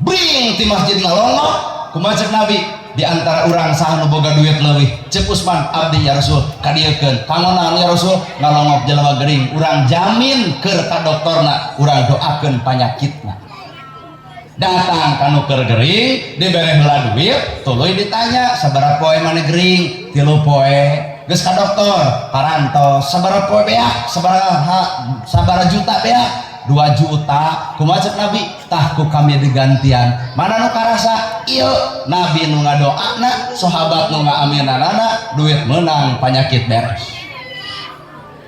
Bring ti masjid ngalongok. Kumaha cek Nabi? Di antara urang saha nu boga duit leuwih? Cek Usman, "Abdi ya Rasul." "Kadieukeun." "Kanggo naon ya Rasul?" "Ngalongok jelema gering, urang jamin keur ka doktorna, urang doakeun panyakitna." Datang ka nu keur gering, dibere heula duit, tuluy ditanya, "Sabaraha poe maneh gering?" "3 poe." "Geus ka doktor?" "Parantos." "Sabaraha poe beak? Sabaraha sabaraha juta beak?" "2 juta." Kumaha cek Nabi? "Tah ku kami digantian." Mana nu karasa? Ieu Nabi nu ngadoana, sahabat nu ngaaminanana, duit menang, penyakit beres.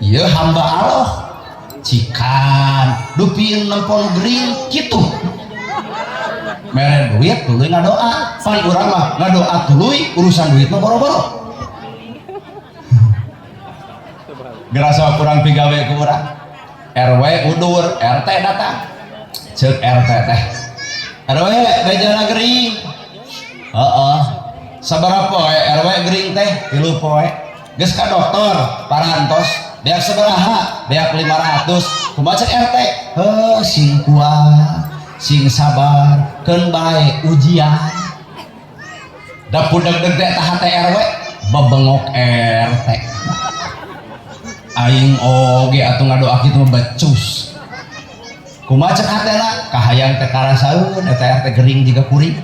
Ieu hamba Allah. Cikan dupi nempo nu gering kitu. Mere duit tuluy ngadoa. Pan urang mah ngadoa tuluy, urusan duit mah boro-boro. Gerasa kurang pigawe ku urang. RW udur, RT datang. Cek RT teh, "RW, bejana gering." "Heeh." "Sabaraha poe RW gering teh?" "3 poe." "Geus ka dokter?" "Parantos." "Beak sabaraha?" "Beak 500." Kumaha cek RT? "Heuh, sing kuat, sing sabar, keun bae ujian." Da pudeg-deg teh eta hate RW, bebengok RT. Aing oge atuh ngadoa kitu mah becus. Kumaha cek hatena? Kahayang teh karasaeun eta RT gering jiga kuring.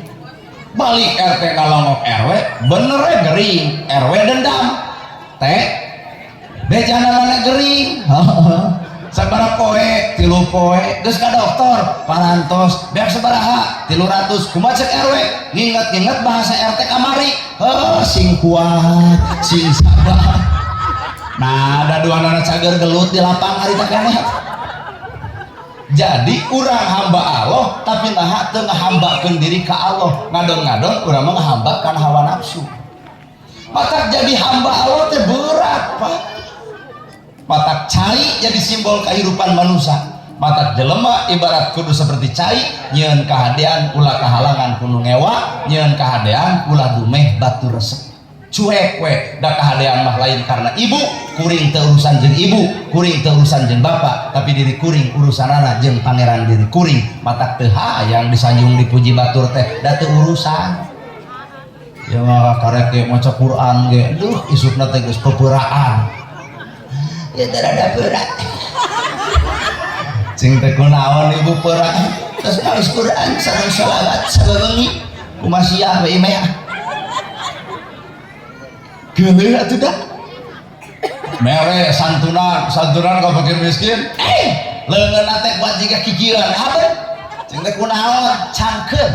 Balik RT ngalongok RW, bener we gering, RW dendam. Teh bejana mana gering? "Sabaraha poe?" "3 poe." "Geus ka dokter?" "Parantos." "Beak sabaraha?" "300." Kumaha cek RW? Nginget-nginget bahasa RT kamari. "Heuh, sing kuat, sing sabar." Nah, ada dua anak cager gelut di lapang hari tak keneh. Jadi urang hamba Allah tapi naha teu ngahambakeun diri ka Allah. Ngadon-ngadon urang mah ngahambakan hawa nafsu. Matak jadi hamba Allah teh berat, Pak. Matak cai jadi simbol kehidupan manusia. Matak jelema ibarat kudu seperti cai, nyieun kahadean ulah kahalangan ku nu ngewa, nyieun kahadean ulah dumeh batur resep. Cuek we, da kahadean mah lain karena ibu, kuring teu urusan jeung ibu, kuring teu urusan jeung bapak, tapi diri kuring urusanana jeung pangeran diri kuring. Matak teu hayang disanjung dipuji batur teh, da teu urusan. Ya mah karek ge maca Quran ge, duh isukna teh geus peperaan. Ya teh rada berat. Cing teh kunaon ibu peuraan? Terus maos Quran sareng sholawat sabewengi. Kumaha sia we imeh. Geuleuh atuh dah. Mere santunan, santunan ka fakir miskin. Leungeunna teh kuat jiga kikieuan. Haben. Cing teh kunaon? Cangkeul.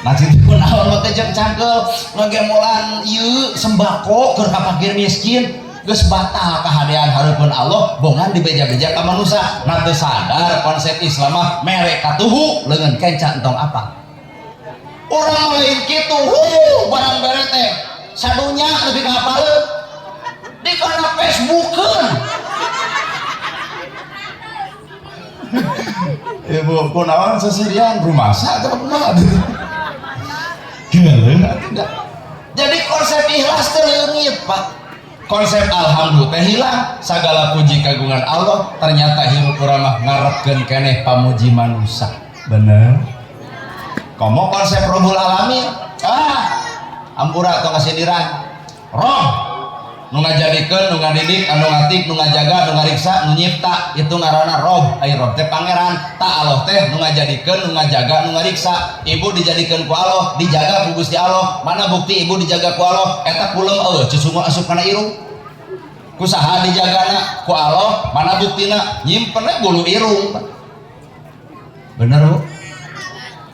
Nah cing teh kunaon make jeung cangkeul ngagemolan ieu sembako keur ka fakir miskin. Geus batal kahadean hareupeun Allah, bongan dibeja-beja ka manusia. Nah teu sadar konsep Islam mah mere katuhu leungeun kenca entong apa. Urang lain kitu, barang bere teh sadunya lebih ka hafaleun. Di kana Facebookeun. Ibu kunaon sesirian rumasa atau kumaha? Geuleuh atuh. Jadi konsep ikhlas teh leungit, Pak. Konsep alhamdulillah teh hilang, sagala puji kagungan Allah, ternyata hirup urang mah ngarepkeun keneh pamuji manusia. Bener. Komo konsep Robbul Alamin. Ah, ampura tong ngasindiran. Rob nu ngajadikeun, nu ngadidik, anu ngatik, nu ngajaga, nu ngariksa, nu nyipta, itu ngaranna Rob. Ai Rob teh pangeran, ta Allah teh nu ngajadikeun, nu ngajaga, nu ngariksa. Ibu dijadikeun ku Allah, dijaga ku Gusti Allah. Mana bukti ibu dijaga ku Allah? Eta kulem eueuh cucungo asup kana irung. Ku saha dijagana? Ku Allah. Mana buktina? Nyimpen we bulu irung. Bener, Bu?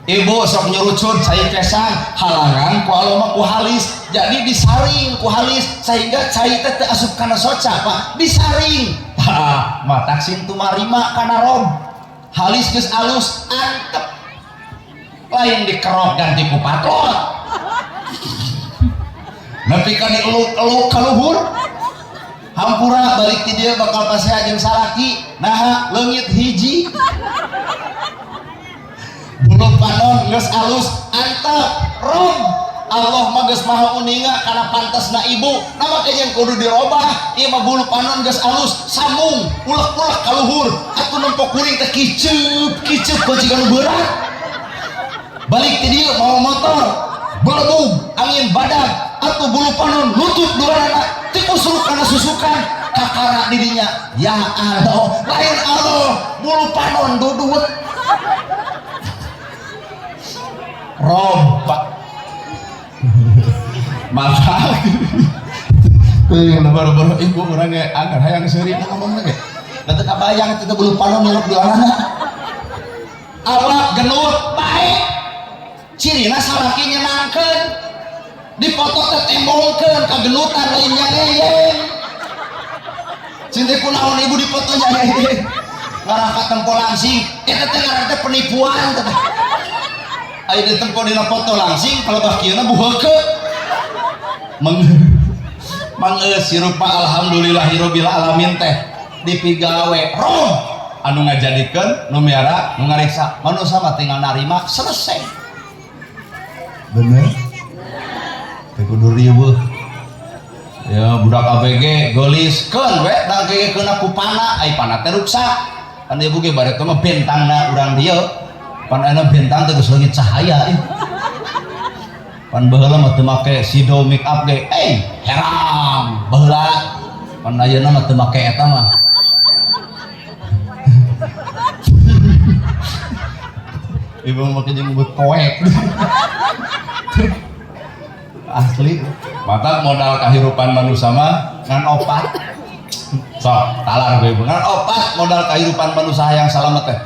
Ibu sok nyurucut cai kesang, halangan ku Allah mah ku halis, jadi disaring ku halis sehingga cai teh teu asup kana soca, Pak, disaring. Tah, matak sing tumarima kana Rob. Halis geus alus, antep. Lain dikerok ganti ku patot. Nepi ka dieluk-eluk ka luhur. Hampura balik ti dieu bakal pasea jeung salaki, naha leungit hiji. Bulu panon geus alus, antep. Rob Allah mah geus maha uninga kana pantasna ibu, nama jeung kudu dirobah. Ieu mah bulu panon geus alus, sambung ulek-ulek ka luhur, atuh nempo kuring teh kiceup kiceup ku jiga nu berat. Balik ti dieu mawa motor, belebug angin badag, atuh bulu panon lutut duanana tikusruk kana susukan kakara didinya. Ya Allah, lain Allah, bulu panon dudut. Rob, Pak. Maka baru-baru ibu urang ge anggar hayang seuri ngomong ge. Da teu kabayang teh bulu panon nilep di warna. Awak genut bae. Cirina salaki nyenangkeun. Dipoto teh tembongkeun kagenutan lain nyangeyeng. Cinta kunaon ibu dipoto nyangeyeng. Ngarah ka tempo langsing, eta teh ngaran teh penipuan teh. Aya di tempo dina foto langsing palebah kieu na buheukeun. Mangeus hirup mah alhamdulillahirabbil alamin teh dipigawe Rob anu ngajadikeun, nu miara, nu ngariksa. Manusia mah tinggal narima selesai. Bener? Teu kudu riweuh. Ya budak ABG geulis keun we da ge keuna ku pana, ai pana teh ruksak. Pan ibu ge bare teh mah bentangna urang dieu. Pan ayeuna bentang teh geus leungit cahaya ih. Pan baheula mah teu make sido make up ge, herang baheula. Pan ayeuna mah teu make eta mah. Ibu make jeung buat koek. Asli. Mata modal kahirupan manusia mah ngan opat. Sok talar gue ngan opat modal kahirupan manusia yang salamet teh.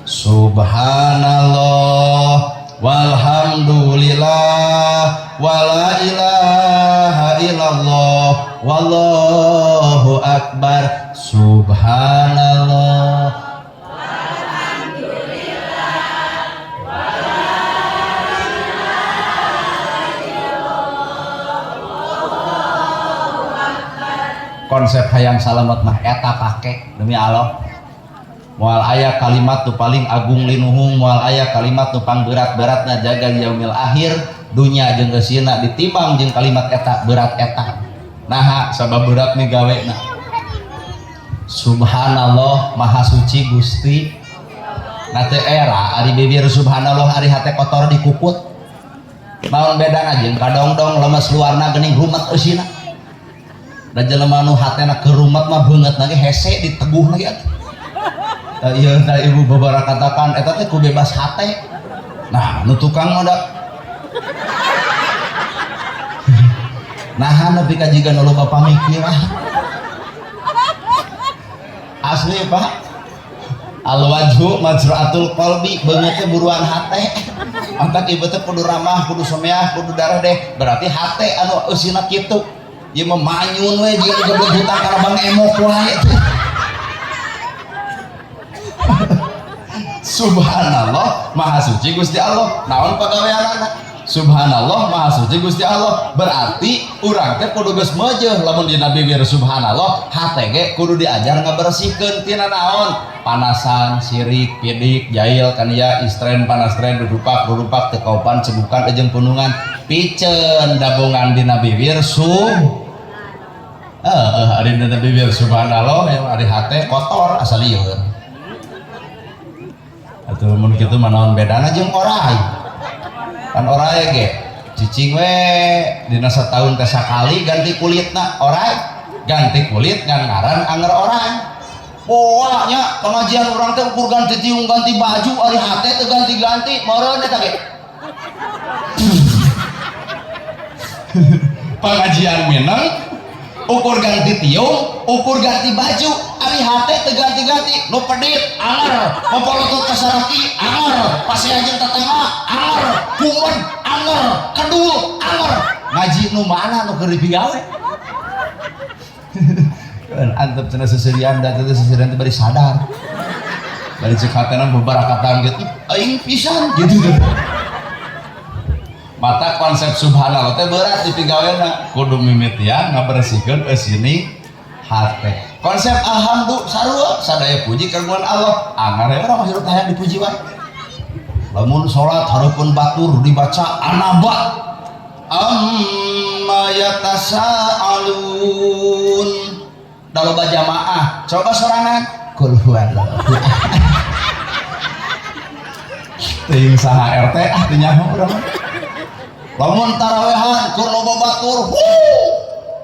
Subhanallah walhamdulillah wala ilaha illallah wallahu akbar. Subhanallah walhamdulillah wala ilaha illallah wallahu akbar. Konsep hayang salamet mah eta pake demi Allah. Moal aya kalimat nu paling agung linuhung, moal aya kalimat nu pangberat-beratna jaga yaumil akhir dunya jeung eusina ditimbang jeung kalimat eta berat eta. Naha sabab berat migawena. Subhanallah maha suci Gusti. Na teu era ari bibir subhanallah ari hate kotor dikukut. Naon bedana jeung kadongdong lemes luarna geuning rumet eusina. Da jelema nu hatena keur rumet mah beungeutna ge hese diteguhna ge atuh. Iya, tah ibu babara katakan eta teh ku bebas hate. Nah, nu tukang mah da naha nepi ka jiga nu loba pamikiran. Asli, Pak. Al wajhu majra'atul qalbi, beungeut teh buruan hate. Antak ibu teh kudu ramah, kudu someah, kudu darah deh. Berarti hate anu eusina kitu. Ieu mah manyun we jiga nu goblok hutang kana Bang Emok wae teh. Subhanallah, maha suci Gusti Allah. Naon pagaweanana? Subhanallah, maha suci Gusti Allah. Berarti urang teh kudu geus meujeuh lamun dina bibir subhanallah, hate ge kudu diajar ngabersihkeun tina naon? Panasan, sirik, pidik, jail kan ya, istren, panastren, dudupak, dudupak, teu kaupan, cegukan jeung punungan. Piceun dabongan dina bibir sub. Ari dina bibir subhanallah yang ari hate kotor asal lieur. Atuh mun kitu mah naon bedana jeung orai? Kan orai ge cicing we dina sataun teh sakali ganti kulitna orai, ganti kulit ngan ngaran anger orai. Poa nya pengajian urang teh ukur ganti tiung ganti baju ari hate teu ganti-ganti meureun eta ge. Pengajian mineng ukur ganti tiung, ukur ganti baju, ari hate teu ganti-ganti, nu pedit anger, mapolotot ka saraki anger, pasea jeung tetangga anger, kumen anger, kedul anger. Ngaji nu mana nu keur dipigawe? Kan antep cenah seserian da teh seserian teh bari sadar. Bari ceuk hatena bebarakatan gitu, aing pisan gitu teh. Mata konsep subhanallah teh berat dipigawena, kudu mimitian ngabersihkeun eusini hate. Konsep alhamdulillah sarua sadaya puji kagungan Allah. Angar we urang hirup hayang dipuji wae. Lamun salat hareupeun batur dibaca anabat amma yatasaalun. Da loba jamaah, coba sorangan kul huwallahu ahad. Teuing saha RT ah teu nyaho urang mah. Lamun tarawehan keur loba batur,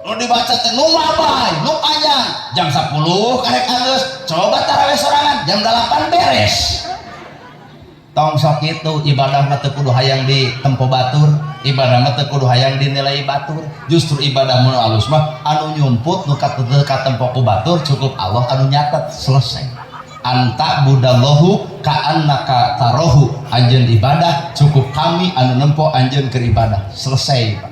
nu dibaca teh nu mabay, nu panjang, jam 10 karek anggeus, coba taraweh sorangan jam 8 beres. Tong sok kitu, ibadah mah teu kudu hayang di tempo batur, ibadah mah teu kudu hayang dinilai batur. Justru ibadah mun alus mah anu nyumput nu katempo ku batur cukup Allah anu nyatet selesai. Anta budallahu ka'annaka tarohu, anjeun ibadah cukup kami anu nempo anjeun keur ibadah selesai Pak.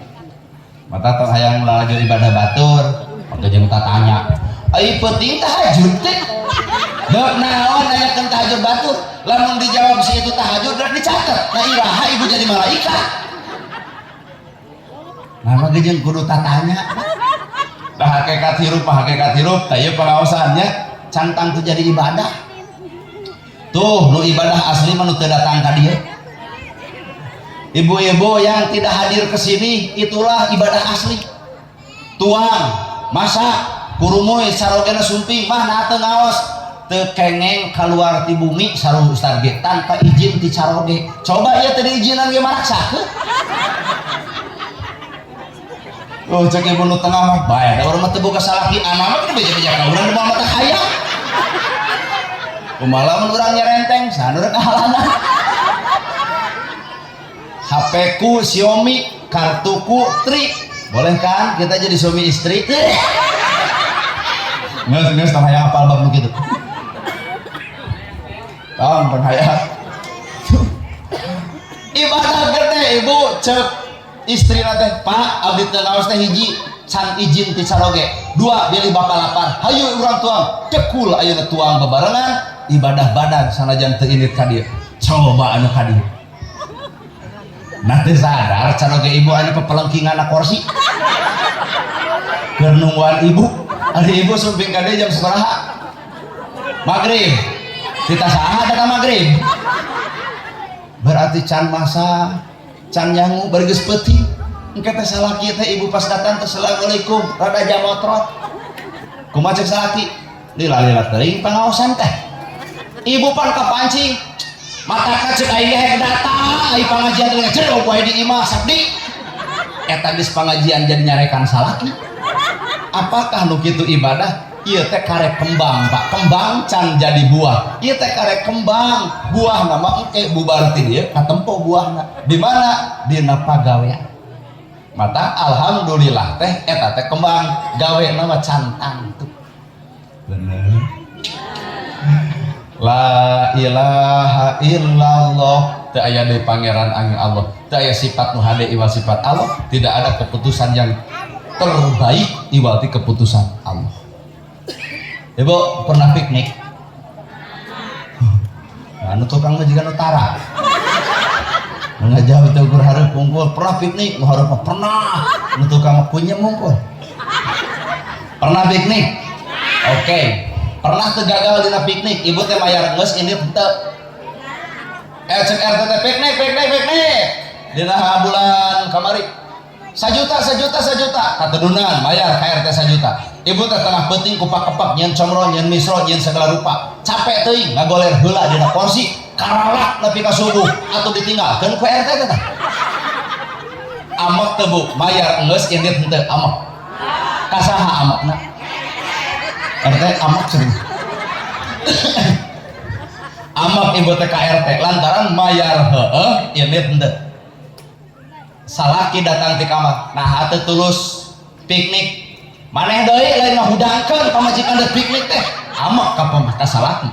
Mata tong hayang lalajo ibadah batur maka jeung tatanya ai peuting tahajud teh deuk naon nanyakeun tahajud batur, lamun dijawab si itu tahajud rek dicatet nah iraha ibu jadi malaikat. Nah mah jeung kudu tatanya dah hakikat hirup, hakikat hirup tah ieu pengaosannya cantang tuh jadi ibadah tuh nu ibadah asli mah nu teu datang ka dieu. Ibu-ibu yang tidak hadir ke sini itulah ibadah asli. Tuang masak kurumuy sarogena sumping mah nah teu ngaos teu kengeng keluar ti bumi sareng ustad ge tanpa izin ti caroge. Coba ieu teu diizinan ge maraksakeun. Oh cek ibu nu tengah mah bae da urang mah teu boga salaki anak mah kudu beja-beja ka urang moal mata hayang. Kumaha lamun urang nyerenteng saha nu rek ngahalangan. HP ku Xiaomi, kartuku Tri. Boleh kan kita jadi suami istri? Ngeus ngeus tong hayang apal bab nu kitu. Tong tong hayang. Ibadah gede ibu cek istri teh, Pak abdi teu ngaos teh hiji can izin ti caroge. Dua bilih bapak lapar, hayu urang tuang. Cekul ayeuna tuang bebarengan ibadah badan sanajan teu indit ka dieu. Coba anu ka dieu. Nah teu sadar caroge ibu anu pepelengkingan kursi. Keur nungguan ibu, ari ibu sumping ka dieu jam sabaraha? Maghrib. Kita saha datang maghrib? Berarti can masa can nyangu bari geus peuting. Engke teh salaki teh ibu pas datang teh assalamualaikum rada jamotrot. Kumaha cek salaki? Lila-lila teuing pangaosan teh. Ibu pan kapancing. Mata cek aing ge datang ai pangajian teh jero poe di imah sabdi. Eta geus pangajian jadi nyarekan salaki. Apakah nu kitu ibadah? Ieu teh karek kembang Pak, kembang can jadi buah. Ieu teh karek kembang, buah nama engke bubar ti dieu katempo buahna. Di mana? Dina pagawean. Mata alhamdulillah teh eta teh kembang, gawe nama can tangtu. Bener. La ilaha illallah teu aya deui pangeran angin Allah, teu aya sifat nu hade iwal sifat Allah, tidak ada keputusan yang terbaik iwal ti keputusan Allah. Ibu pernah piknik? Anu tukang mah jiga nu tara. Nu ngajawab teh ukur hareup unggul. Pernah piknik? Nu hareup mah pernah, nu tukang mah kunyem unggul. Pernah piknik? Oke, okay. Pernah teu gagal dina piknik? Ibu teh mayar geus, ini henteu. Cek RT teh piknik, piknik, piknik dina bulan kamari sajuta, sajuta, sajuta, katedunan mayar ka RT sajuta. Ibu teh tengah peuting kupak-kepak, nyeun comro, nyeun misro, nyeun segala rupa, capek teuing, ngagoler heula dina kursi, karalak nepi ka subuh atau ditinggalkeun ku RT teh. Amek teu, Bu? Mayar geus, indit henteu, amek ka saha amekna? RT amek sering amek ibu teh ka RT lantaran mayar heueuh, indit henteu. Salaki datang di kamar, nah teu tulus piknik, maneh deui lain ngahudangkeun pamajikan deui piknik teh. Amek ka ka salaki.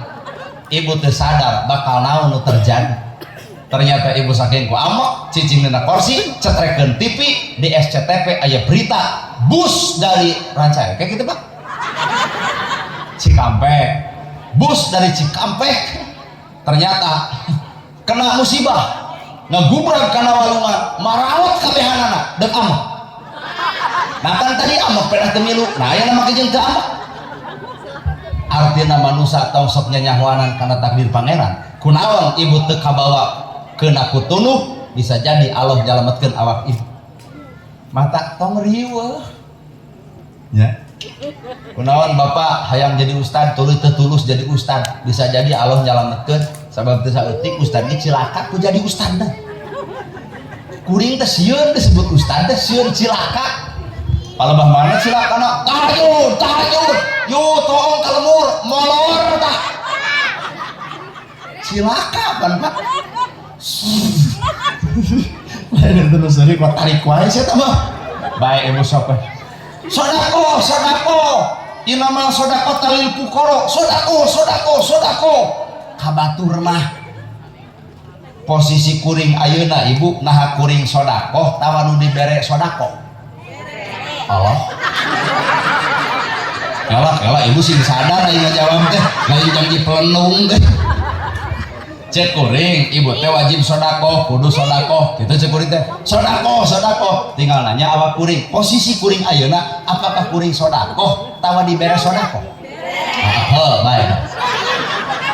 Ibu teu sadar bakal naon nu terjadi. Ternyata ibu saking ku amek cicing dina kursi, cetrekeun TV, di SCTV aya berita bus dari Rancay kayak gitu, Pak, Cikampek, bus dari Cikampek ternyata kena musibah, ngegubrak kana walungan, maraot kabehanana. Dek amek. Nah, kan tadi amek pedah teu milu, nah aya make jeung teu amek. Artina manusia tong sok nyanyahoanan kana takdir Pangeran. Kunaon ibu teu kabawa kena ku tunuh? Bisa jadi Allah nyalametkeun awak ibu. Mata tong riweuh ya. Kunaon bapak hayang jadi ustad, tuluy teu tulus jadi ustad? Bisa jadi Allah nyalametkeun, sabab teu saeutik ustad ge cilaka ku jadi ustad dah. Kuring teh sieun disebut ustad teh, sieun cilaka. Palebah mana cilakana? Tahajud, tahajud, yu toong ka lemur, molor tah. Cilaka pan, Pak. Lain itu nu seuri kok tarik wae sia mah. Baik, ibu sok we. Sodako, sodako. Inamal sodako talil pukoro. Sodako, sodako, sodako. Ka batur mah. Posisi kuring ayeuna, ibu, naha kuring sodako tawa nu dibere sodako? Allah. Kela kela, ibu sing sadar aing ngajawab teh, lain janji pelenung teh. Cek kuring, ibu teh wajib sodako, kudu sodako gitu. Cek kuring teh sodako, sodako. Tinggal nanya awak kuring, posisi kuring ayeuna, apakah kuring sodako tawa dibere sodako? Heh, baik.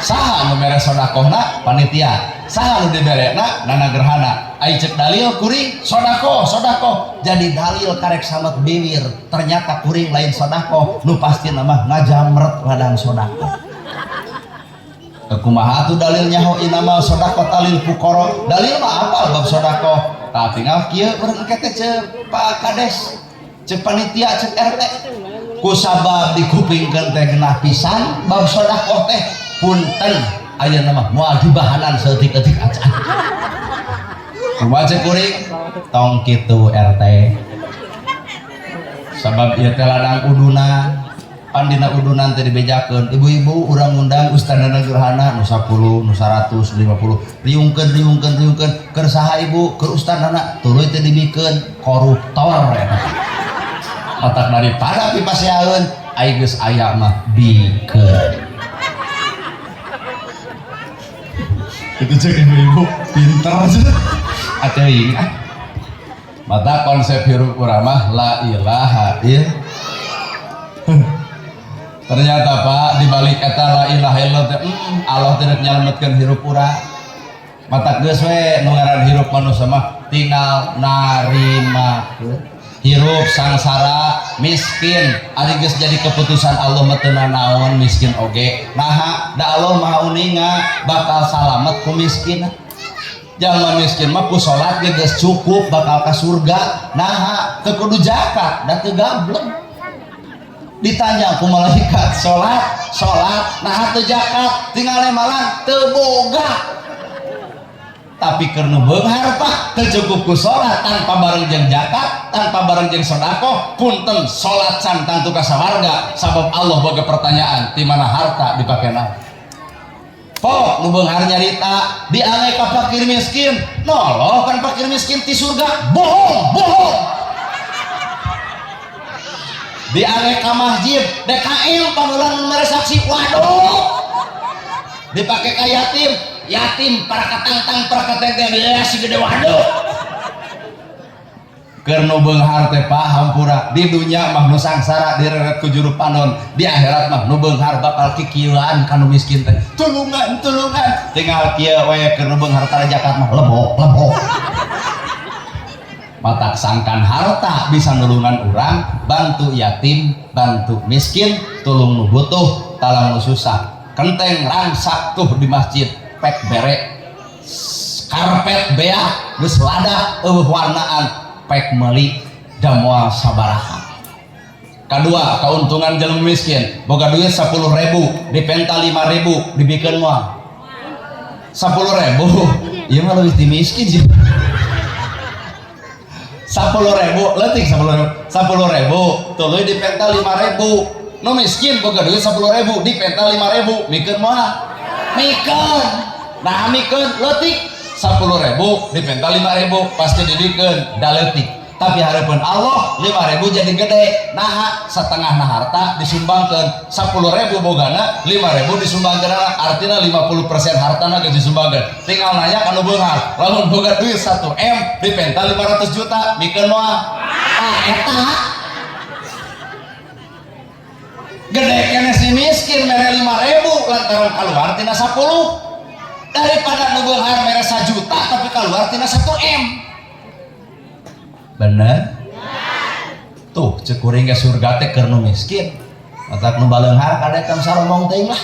Saha nu mere sodakohna? Panitia. Saha nu diberena? Nana Gerhana. Ai cek dalil kuring sodako, sodako, jadi dalil karek samet biwir. Ternyata kuring lain sodako, nu pasti nama ngajamret ladang sodako. Kumaha tuh dalilnya? Ho, inama sodako talil pukoro. Dalil mah apa bab sodako? Tah, tinggal kieu urang engke teh, cek Pak Kades, cek panitia, cek RT, kusabab dikupingkeun teh genah pisan bab sodako teh, punten, ayeuna mah moal dibahanan saeutik-eutik acan. Kumaha cek kuring? Tong kitu, RT, sabab ieu teh ladang udunan. Pan dina udunan teh dibejakeun, ibu-ibu, urang ngundang Ustaz Nana Gerhana, nu 10, nu 150, riungkeun, riungkeun, riungkeun. Keur saha, ibu? Keur Ustaz Nana. Tuluy teh dibikeun, koruptor eta. Otak daripada pipaseaeun, ai geus aya mah bikeun. Itu cek ibu-ibu pinter ateuing. Mata konsep hirup urang mah la ilaha ill. Ternyata, Pak, di balik eta la ilaha illallah teh, Allah teh rek nyalametkeun hirup urang. Mata geus we nu ngaran hirup manusia mah tinggal narimakeun. Hirup sangsara, miskin, ari geus jadi keputusan Allah mah teu nanaon miskin oge. Naha? Da Allah Maha uninga bakal salamet ku miskin. Jalma miskin mah ku salat ge geus cukup bakal ka surga. Naha? Teu kudu zakat, da teu gablek. Ditanya ku malaikat, salat, salat, nah teu zakat? Tinggal malah teu boga. Tapi keur nu beunghar, Pak, teu cukup ku salat tanpa bareng jeung zakat, tanpa bareng jeung sedekah. Punten, salat can tangtu ka sawarga, sabab Allah boga pertanyaan, di mana harta dipake naon. Pok nu beunghar nyarita diange ka fakir miskin, noloh kan fakir miskin ti surga. Bohong, bohong. Diange ka masjid, DKM pangeulan mere saksi, waduh. Dipake ka yatim. Yatim para katangtang para katengteng ya si gede waduh. Keur nu beunghar teh Pak hampura di dunya mah nu sangsara direret ku juru panon, di akhirat mah nu beunghar bakal kikieuan ka nu miskin teh. Tulungan tulungan tinggal kieu we keur nu beunghar tara zakat mah lebok lebok. Matak sangkan harta bisa nulungan urang, bantu yatim, bantu miskin, tulung nu butuh, talang nu susah. Kenteng rangsak tuh di masjid, pek bere karpet beak geus lada eueuh warnaan, pek meuli da moal sabaraha. Kadua, keuntungan jelema miskin, boga duit 10.000, dipenta 5.000, dibikeun moal. 10.000, ieu mah leuwih ti miskin sih. 10.000, leutik 10.000, 10.000, tuluy dipenta 5.000. Nu miskin boga duit 10.000, dipenta 5.000, mikeun moal. Mikeun. Nah, mikeun leutik 10.000, dipenta 5.000, pasti dibikeun, da leutik. Tapi hareupeun Allah 5.000 jadi gede. Naha setengah na harta disumbangkeun, 10.000 bogana 5.000 disumbangkeun, artinya 50% hartana geus disumbangkeun. Tinggal nanya ka nu beunghar, lamun boga duit 1 M dipenta 500 juta, mikeun moal? Ah eta. Gede keneh si miskin mere 5.000 lantaran keluar tina 10. Daripada nu beunghar mere 1 juta tapi keluar tina 1 M. Bener? Tuh cek kuring ge surga teh keur nu miskin. Matak nu baleunghar kade tong salomong teuing lah.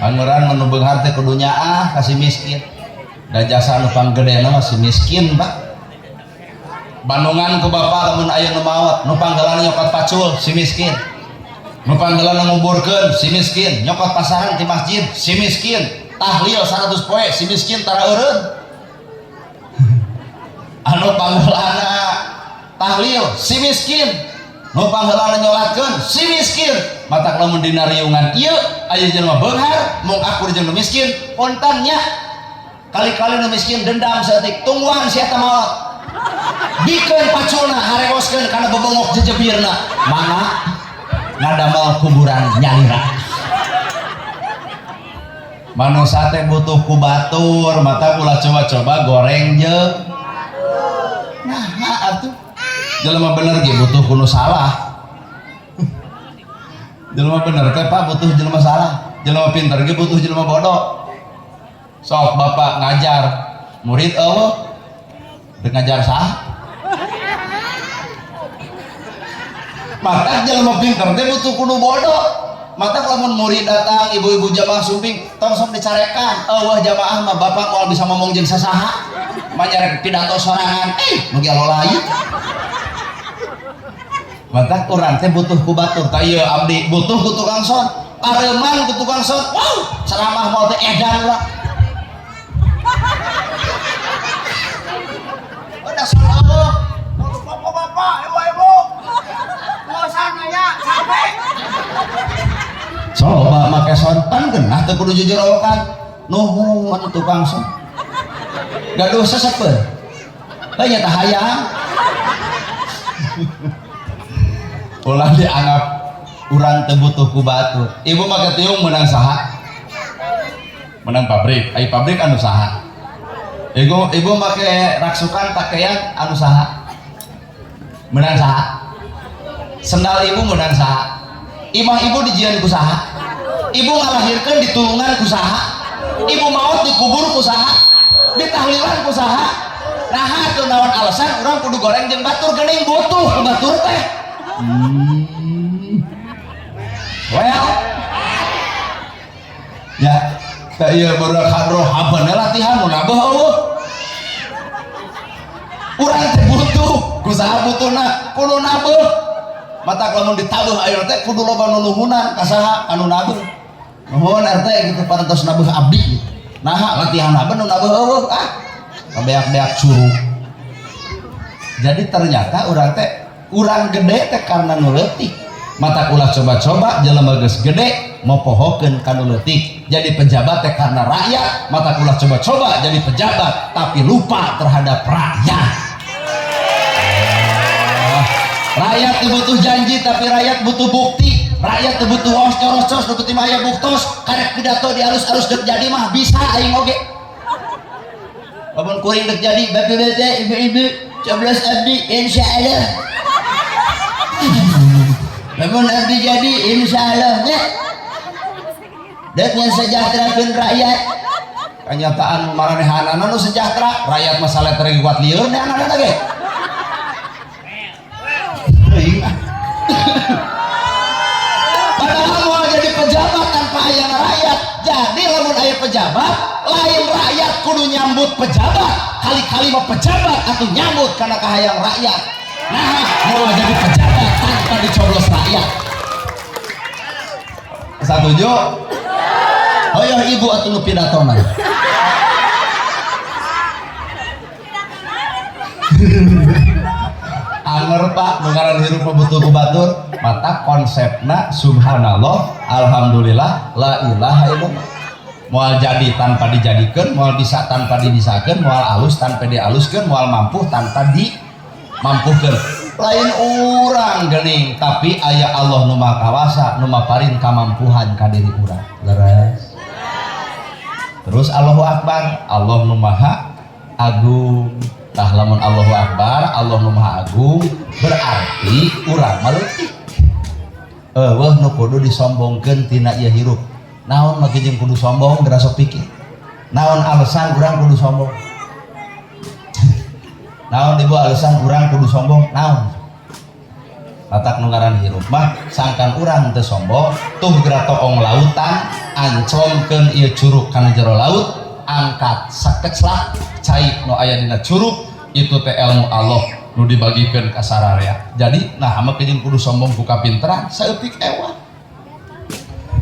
Angeuran nu beunghar teh kudu nyaah ka si miskin. Da jasa nu panggedena mah si miskin, Pak. Bandungan ku bapak lamun aya nu maot, nu panggelan nyokot pacul si miskin. Nu panggelan nguburkeun si miskin, nyokot pasaran di masjid si miskin, tahlil 100 poe si miskin tara eureun. Anu panggeulana tahlil si miskin, nu panggeulana nyolatkeun si miskin. Matak lamun dina riungan ieu aya jelema beunghar mung akur jeung nu miskin, punten nya. Kali-kali nu miskin dendam saeutik, tungguan si eta maot. Bikeun paculna harewoskeun kana bebongok jejebirna. Mangga ngadamel kuburan nyalira. Manusia teh butuh ku batur, mata ulah coba-coba goreng jeung nah atuh. Jelema bener ge butuh ku nu salah. Jelema bener teh Pak butuh jelema salah. Jelema pinter ge butuh jelema bodoh. Sok bapak ngajar murid eueuh rek ngajar saha? Mata jelema pinter teh butuh ku nu bodoh. Mata lamun murid datang ibu-ibu jamaah sumping tong sok dicarekan. Eueuh jamaah mah bapak moal bisa ngomong jeung sasaha. Manyarek pidato sorangan, nu ge lolai. Mata urang teh butuh ku batur. Tah ieu abdi butuh ku tukang son. Pareuman ku tukang son. Wow, ceramah moal teh edan urang. Udah son eueuh. Bapak-bapak, ibu-ibu. Nggak usah nanya, capek. Coba make son pan genah teu kudu jujur kan. Nuhun tukang son. Gaduh sesepeun. Teh nya tah hayang. Ulah dianggap urang teu butuh ku batur. Ibu make tiung meunang saha? Meunang pabrik. Ai pabrik anu saha? Ibu make raksukan pakaian anu saha? Meunang saha? Sendal ibu meunang saha? Imah ibu dijieun ku saha? Ibu ngalahirkeun ditulungan ku saha? Ibu maot dikubur ku saha? Ditahlilan ku saha? Nah, atuh naon alasan urang kudu goreng jeung batur geuning butuh ku batur teh. Well. Ya, teh ieu barudak hadroh habeun latihan mun nabeuh eueuh. Urang teh butuh, ku saha butuhna? Kudu nabeuh. Mata lamun ditabuh ayeuna teh kudu loba nu nuhunan ka saha anu nabeuh. Nuhun RT gitu parantos nabeuh abdi. Naha latihan abdi nu nabeuh eueuh ah. Kabeak-beak curug. Jadi ternyata urang teh urang gede teh karena nu leutik. Mata ulah coba-coba jelema geus gede mopohokeun ka nu leutik. Jadi pejabat teh karena rakyat, mata ulah coba-coba jadi pejabat tapi lupa terhadap rakyat. Rakyat butuh janji tapi rakyat butuh bukti. Rakyat teu butuh waos corocos, nu penting mah aya buktos, karek pidato di alus-alus dek jadi mah bisa aing oge. Lamun kuring dek jadi bapak-bapak, ibu-ibu, coblos abdi insyaallah. Lamun abdi jadi insyaallah nya. Dek nyesejahterakeun rakyat. Kenyataan maranehanana nu sejahtera, rakyat masalah teh kuat lieur neanana ge. Teuing ah. Padahal mau jadi pejabat tanpa aya rakyat. Jadi lamun aya pejabat, lain rakyat kudu nyambut pejabat. Kali-kali mah pejabat atau nyambut karena kahayang rakyat. Nah, mau jadi pejabat tanpa dicoblos rakyat. Setuju? Hoyoh ibu atuh nu pidatona. Anger pak, nu ngaran hirup mah butuh ku batur, mata konsepna subhanallah, alhamdulillah, la ilaha illallah. Moal jadi tanpa dijadikeun, moal bisa tanpa dibisakeun, moal alus tanpa dialuskeun, moal mampu tanpa dimampukeun. Lain urang geuning, tapi aya Allah nu Maha Kawasa, nu maparin kamampuhan ka diri urang. Leres. Terus Allahu Akbar, Allah nu Maha Agung. Tah lamun Allahu Akbar, Allah nu Maha Agung, berarti urang mah leutik. Eueuh nu kudu disombongkeun tina ieu hirup. Naon make jeung kudu sombong geura sok pikir. Naon alasan urang kudu sombong? Naon ibu alasan urang kudu sombong? Naon? Matak nu ngaran hirup mah sangkan urang teu sombong, tuh geura toong lautan, anclongkeun ieu curug kana jero laut, angkat sakeclak cai nu aya dina curug, itu teh ilmu Allah nu dibagikeun ka sararea. Jadi nah make jeung kudu sombong ku kapinteran saeutik ewa.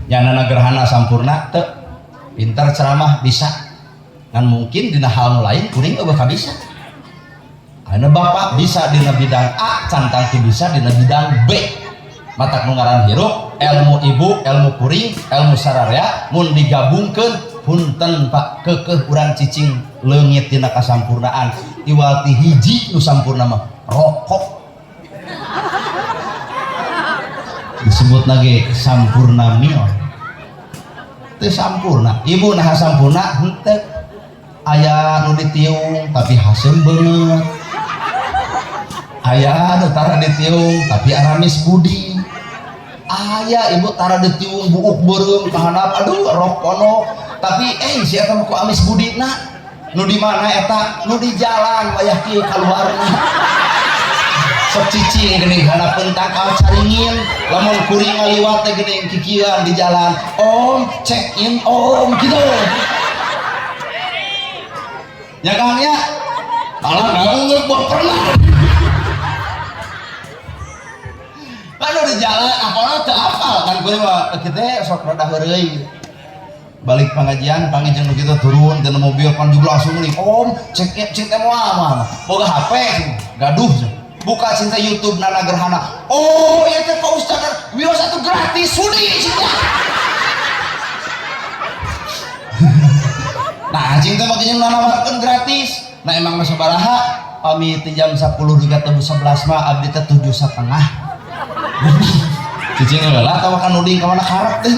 Nyanana gerhana sampurna teu pinter ceramah bisa, ngan mungkin dina hal nu lain kuring eueuh kabisa. Ayeuna bapak bisa dina bidang A, can tangtu bisa dina bidang B. Matak nu ngaran hirup, ilmu ibu, ilmu kuring, ilmu sararea mun digabungkeun punten pak keukeuh urang cicing leungit dina kasampurnaan. Iwal ti hiji nu sampurna mah rokok. Disebut lagi sampurna mil. Teu sampurna. Ibu nah sampurna henteu. Aya nu ditiung tapi haseum beungeut. Aya nu tara ditiung tapi aramis budi. Aya ibu tara ditiung buuk beureum ka handap, aduh rok ponok. Tapi si eta mah ku amis budina. Nu di mana eta? Nu di jalan wayah kieu kaluarna. Sok cicing geuning hanapeun tangkal caringin, lamun kuring ngaliwat teh geuning kikieuan di jalan. Om, check in om gitu. Ya Kang ya? Alah naung buah pernah. Kan di jalan apalna teu apal kan kuring mah kitu sok rada heureuy. Balik pengajian panggil jeung kitu turun tina mobil kan juga langsung nih om check in cing teh moal mah. Boga HP gaduh. Buka cinta YouTube Nana Gerhana. Oh, ieu teh Pak Ustaz wios atuh gratis sudi cinta. Nah, cinta mah jeung nanawarkeun gratis. Nah, emang mah sabaraha? Pami teh jam 10 hingga 11 mah abdi teh 7,5. Cicing heula atawa kan nuding ka mana karep teh.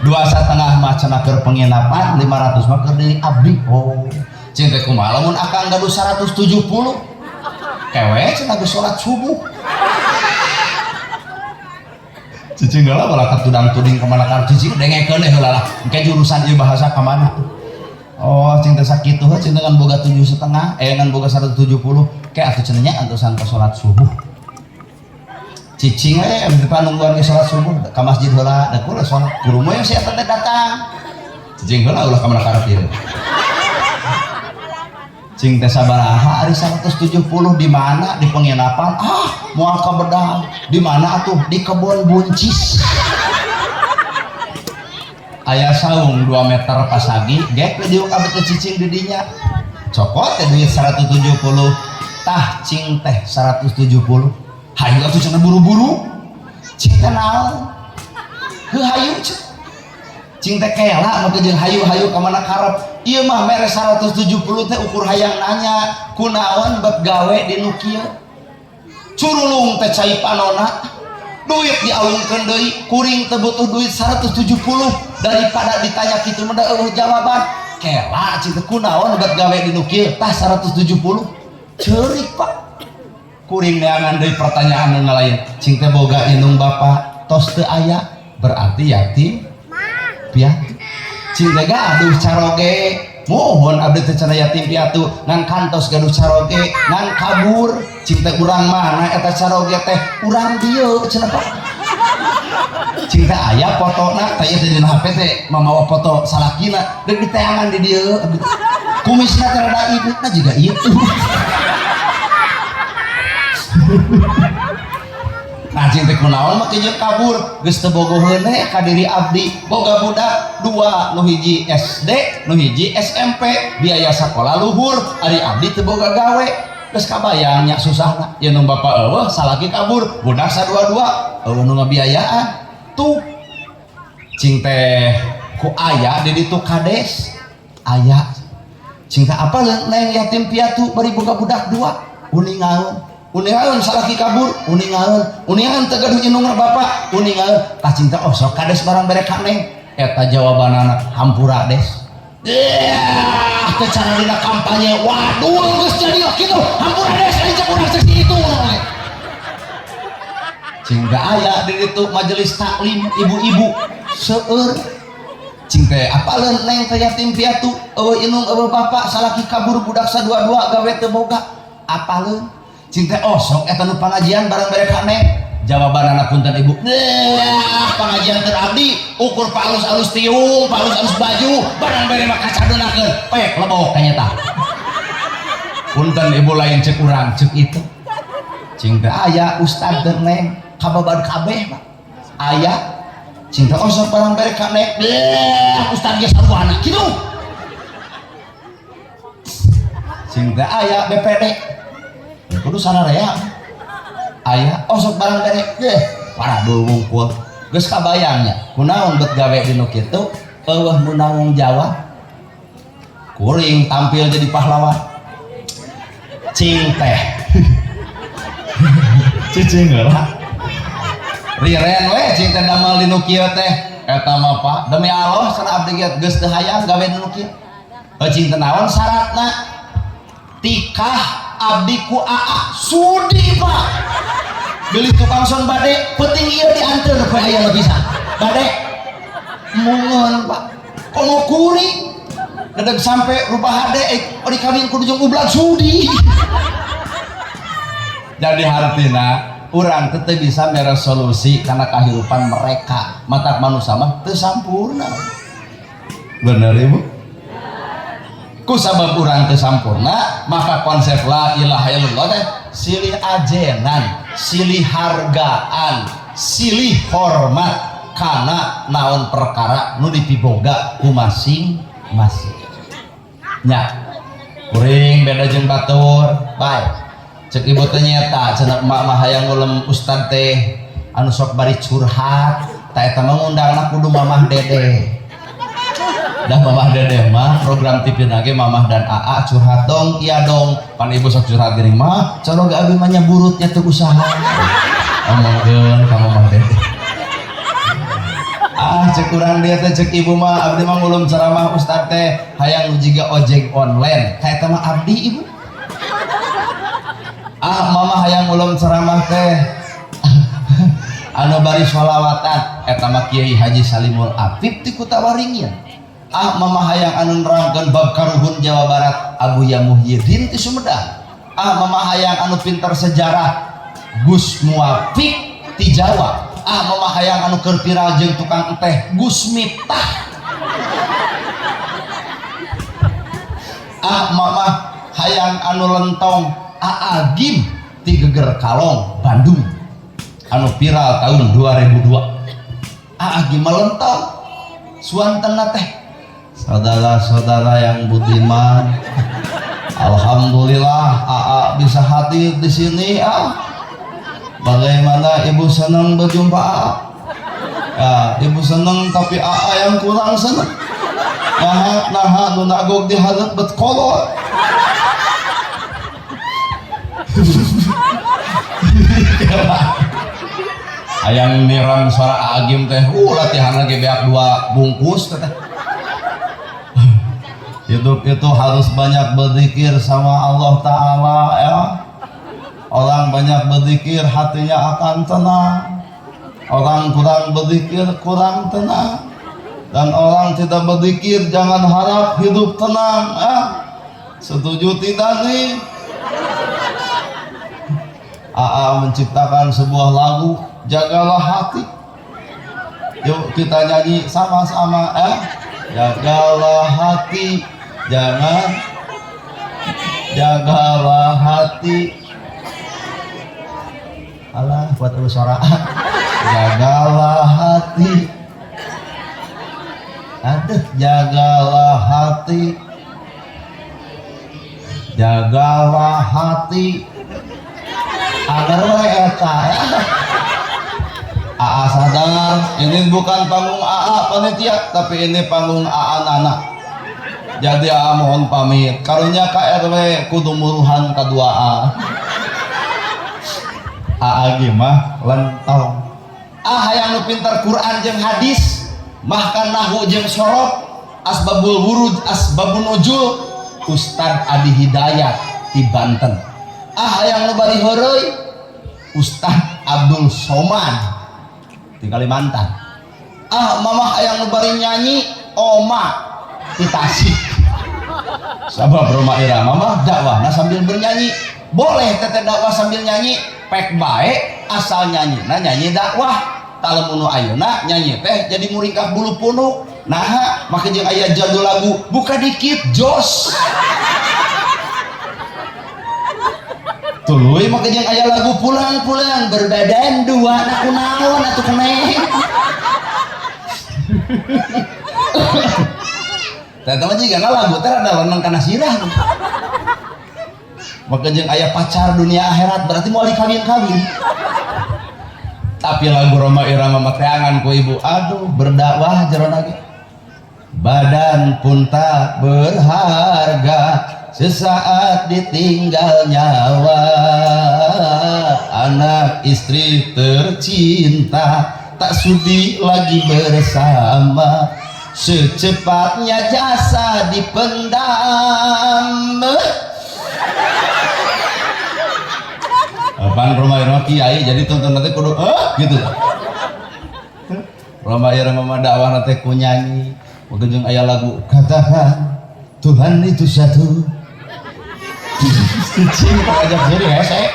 2,5 mah cenah keur penginapan, 500 mah keur deui abdi. Oh, cing teh kumaha lamun akang gaduh 170? Kewe cenah geus salat subuh. Cicing heula balah katudang-tuding ka mana karep cicing dengekeun heula lah. Engke jurusan ieu bahasa ka mana? Oh, cing teh sakitu heuh cing ngan boga 7,5, ngan boga 170. Ke atuh cenah nya antosan ka salat subuh. Cicing we di depan nungguan ge salat subuh ka masjid heula, da kula salat. Guru mah si eta teh datang. Cicing heula ulah ka mana karep ieu. Cing teh sabaraha ari 170 di mana? Di penginapan. Ah, moal kabedal. Di mana atuh? Di kebon buncis. Aya saung 2 meter pasagi, gek we diuk abet teh cicing di dinya. Cokot teh duit 170. Tah cing teh 170. Hayu atuh cenah buru-buru. Cing teh naon? Heuh hayu cing. Cing teh kela mah jeung hayu-hayu ka mana karep. Ieu mah mere 170 teh ukur hayang nanya, kunaon bet gawe di nu kieu? Curulung teh cai panona. Duit dialungkeun deui, kuring teu butuh duit 170 daripada ditanya kitu mah da eueuh jawaban. Kela cing teh kunaon bet gawe di nu kieu tah 170. Ceurik Pak. Kuring neangan deui pertanyaan nu lain. Cing teh boga indung bapak tos teu aya, berarti yatim piatu. Cing teh gaduh caroge, mohon abdi teh cenah yatim piatu ngan kantos gaduh caroge ngan kabur. Cing teh urang mana eta caroge teh, urang dieu cenah Pak. Cing teh aya fotona teh ieu teh dina HP teh mamawa foto salakina deuk diteangan di dieu abdi teh. Kumisna teh rada ieu juga itu. Nah cing teh kunaon mah jeung kabur geus teu bogoheun we ka diri abdi, boga budak dua, nu hiji SD nu hiji SMP, biaya sakola luhur, ari abdi teu boga gawe. Geus kabayang nya susahna, ieu nu bapa eueuh salaki kabur, budak sadua-dua eueuh nu ngabiayaan. Tuh cing teh ku aya di ditu kades aya. Cing teh apa neng yatim piatu bari boga budak dua, uningaeun uningaeun salaki kabur, uningaeun uningaeun teu gaduh indung bapak, uningaeun. Tah cing teh osok kades barang bere ka neng, eta jawabanana hampura des. Yah, teh cara dina kampanye, waduh geus jadi lah kitu, hampura des ari cek urang cek itu. Cing teh aya di ditu majelis taklim ibu-ibu seueur. Cing teh apaleun neng teh yatim piatu, eueuh indung eueuh bapak, salaki kabur, budak sadua-dua gawe teu boga, apaleun. Cing teh osok eta nu pangajian barang bere ka neng, jawabanana punten ibu, wah pangajian teu abdi ukur palus-alus tiung, palus-alus baju, barang bere mah kacadunakeun pek lebok ka nyata. Punten ibu lain cek urang cek itu. Cing teh aya ustad teu neng kababad kabeh Pak. Aya cing teh osok barang bere ka neng, wah ustad ge sarwana kitu. Cing teh aya BPD kudu sararea aya osok barang bere deh waduh wungkul. Geus kabayangnya kunaon bet gawe di nu kitu eueuh nu nanggung jawab, kuring tampil jadi pahlawan. Cing teh cicing heula riren we cing teh damel di nu kieu teh eta mah Pak demi Allah cenah abdi ge geus teu hayang gawe di nu kieu. Heuh cing teh naon syaratna, tikah abdi ku AA sudi Pak, beli tukang son bade penting ieu dianteur poe aya nu bisa bade mungun Pak komo kuring dedeg sampai rubah hade oh dikawin kudu jeung ublag sudi. Jadi hartina urang teh teu bisa mere solusi kana kahirupan mereka, matak manusia mah teu sampurna. Bener ibu? Ku sabab urang teu sampurna maka konsep la ilaha illallah teh silih ajenan, silih hargaan, silih hormat kana naon perkara nu dipiboga ku masing-masing. Nya kuring beda jeung batur bae. Cek ibu teh nyeta cenah emak mah hayang ngulem ustad teh anu sok bari curhat, ta eta mah ngundangna kudu Mamah Dedeh. Dah Mamah Dedeh mah program TV nage Mamah dan AA curhat dong, iya dong. Pan ibu sok curhat geuning mah, colong ge abi mah nya burutnya teu usaha. Omongkeun ka Mamah Dedeh. Ah cek urang dia teh cek ibu mah abdi mah ngulum ceramah ustad teh hayang nu jiga ojek online. Ka eta mah abdi ibu. Ah mama hayang ngulum ceramah teh anu bari sholawatan eta mah Kiai Haji Salimul Afif ti Kutawaringin. Ah mama hayang anu nerangkeun bab karuhun Jawa Barat Abuya Muhyiddin ti Sumedang. Ah mama hayang anu pinter sejarah Gus Muwafiq ti Jawa. Ah mama hayang anu keur viral jeung tukang teh Gus Miftah. Ah mama hayang anu lentong Aa Gym ti Geger Kalong Bandung anu viral tahun 2002. Aa Gym melentong suantena teh. Saudara-saudara yang budiman, alhamdulillah AA bisa hadir di sini. Ah, bagaimana ibu senang berjumpa AA? Ya, ibu senang tapi AA yang kurang senang. Nah, nah, nu nagog di hareup bet kolot. Hayang nirang suara Agim teh, latihan lagi beak 2 bungkus teh. Hidup itu harus banyak berzikir sama Allah Ta'ala ya. Orang banyak berzikir hatinya akan tenang. Orang kurang berzikir kurang tenang. Dan orang tidak berzikir jangan harap hidup tenang ya. Setuju tidak nih? AA menciptakan sebuah lagu, Jagalah Hati. Yuk kita nyanyi sama-sama ya. Jagalah hati, jangan, jagalah hati. Alah, buat lu suara. Jagalah hati. Aduh, jagalah hati. Jagalah hati. Agar we eta ya. AA sadar ini bukan panggung AA panitia, tapi ini panggung AA Nana. Jadi AA mohon pamit. Karunya ka RW kudu muruhan ka 2A. AA ge mah lentong. Ah hayang nu pintar Quran jeung hadis, mahkan nahwu jeung sorof, asbabul wurud, asbabun nuzul, Ustad Adi Hidayat di Banten. Ah hayang nu bari heureuy, Ustad Abdul Somad di Kalimantan. Ah mamah hayang nu bari nyanyi, Oma di Tasik. Sabab Rhoma Irama mah dakwahna sambil bernyanyi. Boleh teteh dakwah sambil nyanyi, pek bae asal nyanyi nah nyanyi dakwah. Lamun nu ayeuna nyanyi teh jadi muringkak bulu punuk. Naha make jeung aya jadul lagu buka dikit jos. Tuluy make jeung aya lagu pulang-pulang berbadan dua na kunaon atuh keneh. Teh mah jiga lagu teh rada leneng kana sirah. Make jeung aya pacar dunia akhirat berarti moal dikawin-kawin. Tapi lagu Rhoma Irama mah teangan ku ibu, aduh berdakwah jerona ge. Badan pun tak berharga sesaat ditinggal nyawa, anak istri tercinta tak sudi lagi bersama, secepatnya jasa dipendam. Apaan Rhoma Irama kiai jadi tonton nanti kudu gitu. Rhoma Irama mah dakwah nanti ku nyanyi, jeung aya lagu katakan Tuhan itu satu. Cicing pengajak suri hese.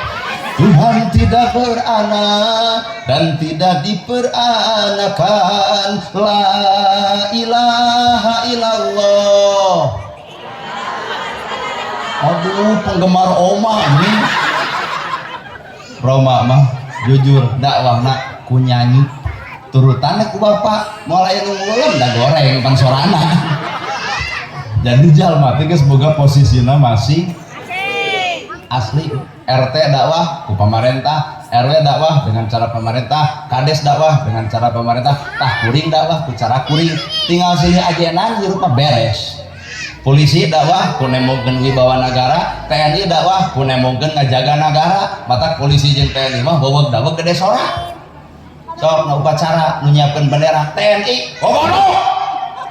Tuhan tidak beranak dan tidak diperanakan. La ilaha illallah. Aduh, penggemar Oma nih. Rhoma mah jujur dakwahna ku nyanyi. Turutanna ku bapak, moal aya nu ngulem da goreng pan sorana. Jadi jalma teh geus boga posisina masing asli. RT dakwah ku pamarentah, RW dakwah dengan cara pemerintah, kades dakwah dengan cara pemerintah, tah kuring dakwah ku cara kuring. Tinggal silih ajenan hirup mah beres. Polisi dakwah ku nemongkeun wibawa nagara, TNI dakwah ku nemongkeun ngajaga nagara. Matak polisi jeung TNI mah boweg daweg gede sora. Sok na upacara nu nyiapkeun bendera TNI, komando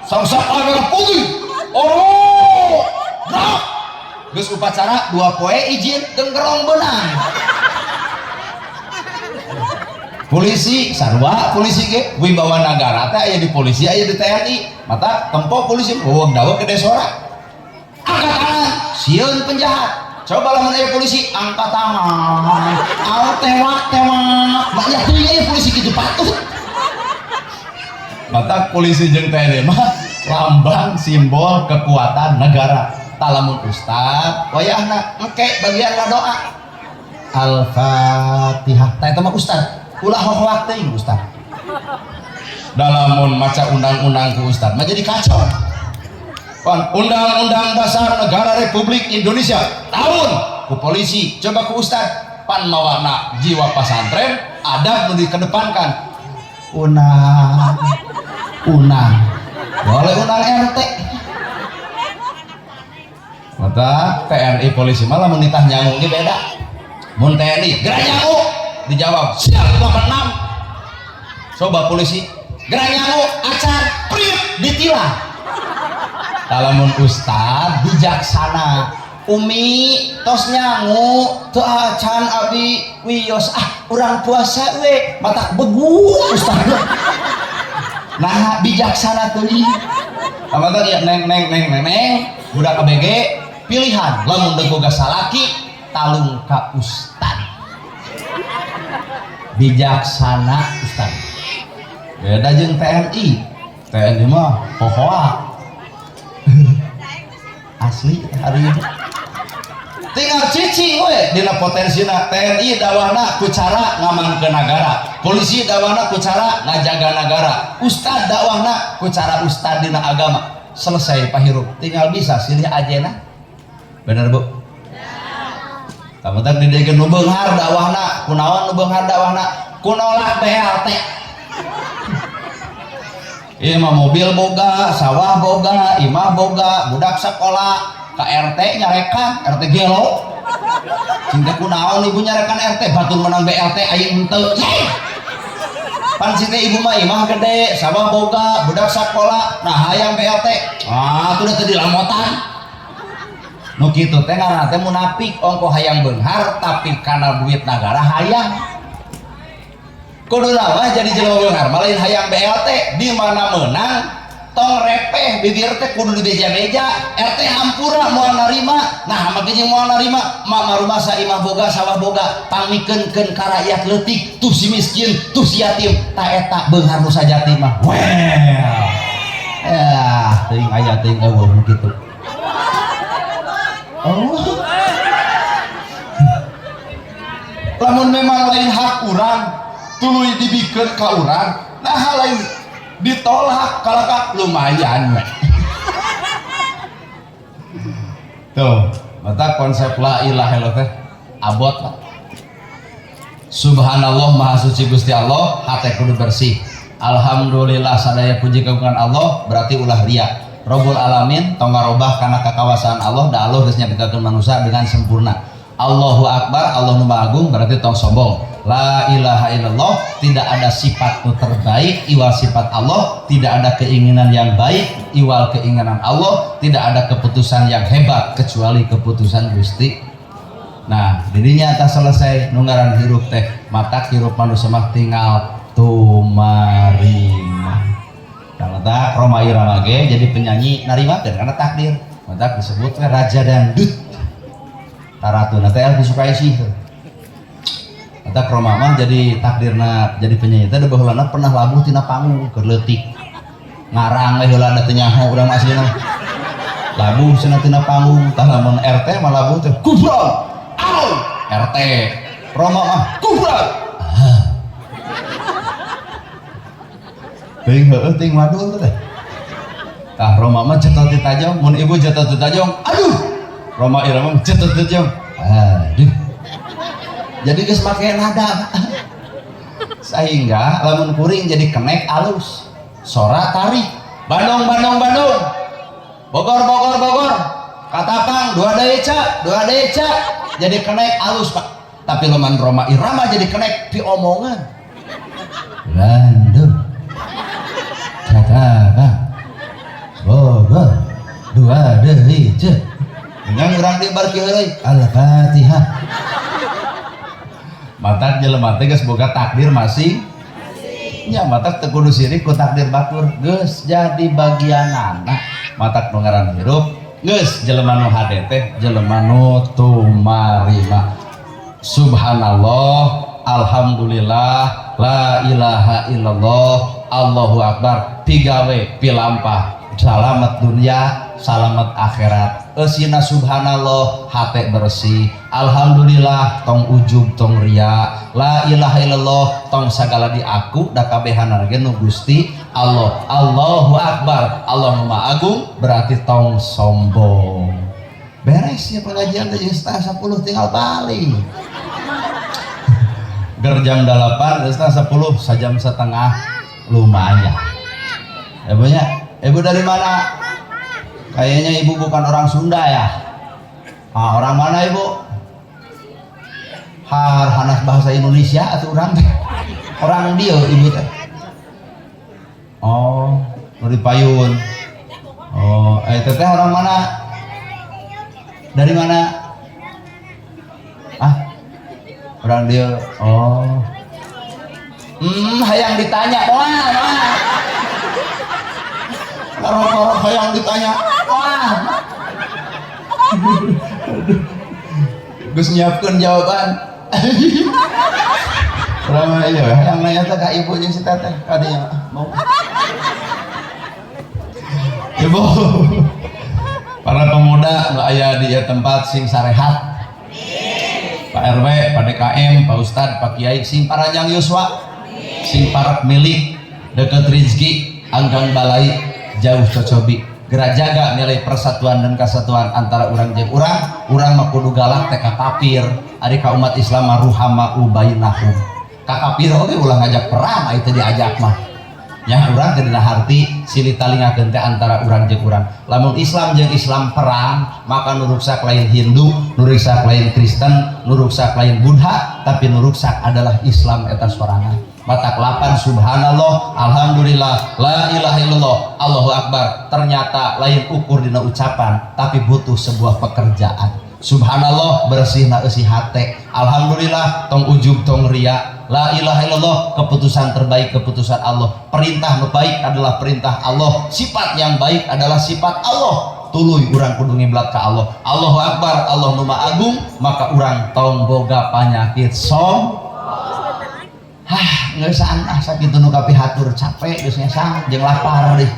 sang-sang merah putih. Oh, gerak. Geus upacara 2 poe izin genggerong beunang. Polisi sarua polisi ge wibawa nagara teh aya di polisi aya di TNI. Mata tempo polisi boweg daweg gede sora. Angkat tangan, sieun penjahat. Coba lamun aya polisi angkat tangan. Au tewak tewak. Banyak teuing aya polisi kitu patut. Mata polisi jeung TNI mah lambang simbol kekuatan negara. Talamun ustad wayahna engke bagian ngadoa. Al-Fatihah. Tah eta mah ustad. Ulah hohoak teuing ustad. Dalamun maca undang-undang ku ustad mah jadi kacau. Pan Undang-Undang Dasar Negara Republik Indonesia tahun ku polisi coba ku ustad pan mawarna jiwa pasantren adab nu dikedepankan. Unang unang boleh unang RT. Mata TNI polisi malah mun nitah nyangu ge beda. Mun TNI gerak nyangu dijawab siap 86. Coba polisi geura nyangu acan prit ditilang. Lamun ustad bijaksana, "Umi, tos nyangu teu?" "Acan abi, wios ah, urang puasa we." Matak begu ustad. Nah, bijaksana teuing. Tah ya, neng, neng, neng, neng, neng, budak ABG pilihan lamun deuk boga salaki talung ka ustad. Bijaksana ustad. Beda jeung TNI. TNI mah pohoa asli. Hari ini tinggal cicing we dina potensina. TNI dakwahna ku cara ngamankeun negara, polisi dakwahna ku cara ngajaga negara, ustad dakwahna ku cara ustad dina agama. Selesai, Pak. Hirup tinggal bisa silih ajena. Bener, Bu? Kamu teh didekeun nu beunghar dakwahna kunaon? Nu beunghar dakwahna ku nolak BLT. Ieu mah mobil boga, sawah boga, imah boga, budak sekolah, ka RT nyarekan, RT gelo. Cinta kunaon ibu nyarekan RT, batur menang BLT aing henteu. Yeay! Pan si teh ibu mah imah gede, sawah boga, budak sekolah, nah hayang BLT. Ah, tuh udah tadi lamotan. Nu kitu teh ngaranna teh munafik, ongko hayang beunghar tapi kana duit nagara hayang. Kudu mah jadi jelema beunghar mah lain hayang BLT, di mana menang tong repeh bibir teh kudu dibeja-beja. "RT, hampura moal narima." Nah, make jeung moal narima mama rumasa imah boga, sawah boga, pangmikeunkeun ka rakyat leutik tuh, si miskin tuh, si yatim. Ta eta beunghar nu sajati mah. Well ya, teuing aya teuing eueuh nu kitu. Oh, lamun memang lain hak urang tuluy dibikeun ka urang, nah lain ditolak kalaka lumayan we. Tuh, mata konsep la ilaha illallah teh abot lah. Subhanallah, maha suci Gusti Allah, hate kudu bersih. Alhamdulillah, sadaya puji kagungan Allah, berarti ulah ria. Robbul alamin, tong ngarobah kana kakawasaan Allah, da Allah geus nyiptakeun manusia dengan sempurna. Allahu akbar, Allah nu maha agung, berarti tong sombong. La ilaha illallah, tidak ada sifat nu terbaik iwal sifat Allah, tidak ada keinginan yang baik iwal keinginan Allah, tidak ada keputusan yang hebat kecuali keputusan Gusti. Nah, dirinya atas selesai nu ngaran hirup teh. Matak hirup manusia mah tinggal tumarima. Karena tak Rhoma Irama ge jadi penyanyi narimakeun karena takdir. Matak disebut we raja dangdut. Taratuna teh Elvi Sukaesih tuh. Matak Rhoma mah jadi takdirna jadi penyanyi teh baheulana pernah labuh tina panggung keur leutik. Ngarang we heula da teu nyaho urang mah aslina. Labuh cenah tina panggung, tah lamun RT mah labuh teh kubro. Au! RT. Rhoma mah kubro. Teuing heueuh teuing wadul teh. Tah Rhoma mah jatuh ti tajong, mun ibu jatuh ti tajong, aduh. Rhoma Irama jatuh ti tajong. Aduh. Jadi geus make nada. Sehingga lamun kuring jadi kenek alus. Sora tarik. Bandung, Bandung, Bandung. Bogor, Bogor, Bogor. Katapang dua deca, dua deca. Jadi kenek alus, Pak. Tapi lamun Rhoma Irama jadi kenek piomongan. Bandung. Katapang. Bogor. Dua deca. Dengan urang di bar kieu heureuy. Al-Fatihah. Matak jelema teh geus boga takdir masing nya, matak teu kudu sirik ku takdir batur, geus jadi bagianana. Matak nu ngaran hirup geus jelema nu hade teh jelema nu tumarima. Subhanallah, alhamdulillah, la ilaha illallah, Allahu akbar, pigawe pilampah, salamet dunia salamet akhirat. Eusina subhanallah hate bersih, alhamdulillah tong ujub tong ria, la ilaha illallah tong sagala diaku da kabehanana ge nu Gusti Allah. Allahu akbar, Allah nu maha agung, berarti tong sombong. Beres ya pengajian teh 9:30 tinggal balik. Ger jam 8, 9:30, sajam setengah lumayan. Ibunya, ibu dari mana? Kayaknya ibu bukan orang Sunda ya. Ah, orang mana ibu? Har hanas bahasa Indonesia atau orang teh? Orang dia ibu teh. di payun. Oh, teteh orang mana? Dari mana? Ah, orang dia. Oh. Hayang ditanya. Wah, wah. Orang-orang hayang ditanya. Wah. Geus nyiapkeun jawaban. Urang mah ieu hayang nanya teh ka ibu jeung si teteh kadinya mau. Ibu, para pemuda nu aya di ieu tempat sing sarehat. Pak RW, Pak DKM, Pak Ustad, Pak Kiai sing paranjang yuswa, sing parak milik, deket rizki, anggang balai, jauh cocobi. Gerak jaga nilai persatuan dan kesatuan antara urang jeung urang, urang mah kudu galak teh ka kafir, ari ka umat Islam mah ruhama ubainahum. Ka kafir oge ulah ngajak perang, ari teu diajak mah. Ya urang teh dina harti silih talingakeun teh antara urang jeung urang. Lamun Islam jeung Islam perang, maka nu ruksak lain Hindu, nu ruksak lain Kristen, nu ruksak lain Buddha, tapi nu ruksak adalah Islam eta sorangan. Matak lapan subhanallah, alhamdulillah, la ilaha illallah, Allahu akbar. Ternyata lain ukur dina ucapan, tapi butuh sebuah pekerjaan. Subhanallah bersihna eusi hate. Alhamdulillah tong ujub tong ria. La ilaha illallah keputusan terbaik keputusan Allah. Perintah nu baik adalah perintah Allah. Sifat yang baik adalah sifat Allah. Tuluy urang kudu ngiblat ka Allah. Allahu akbar, Allah nu maha agung, maka urang tong boga panyakit som. Hah, geus ah sakitu nu kapihatur capek geus ngesang jeung lapar deh.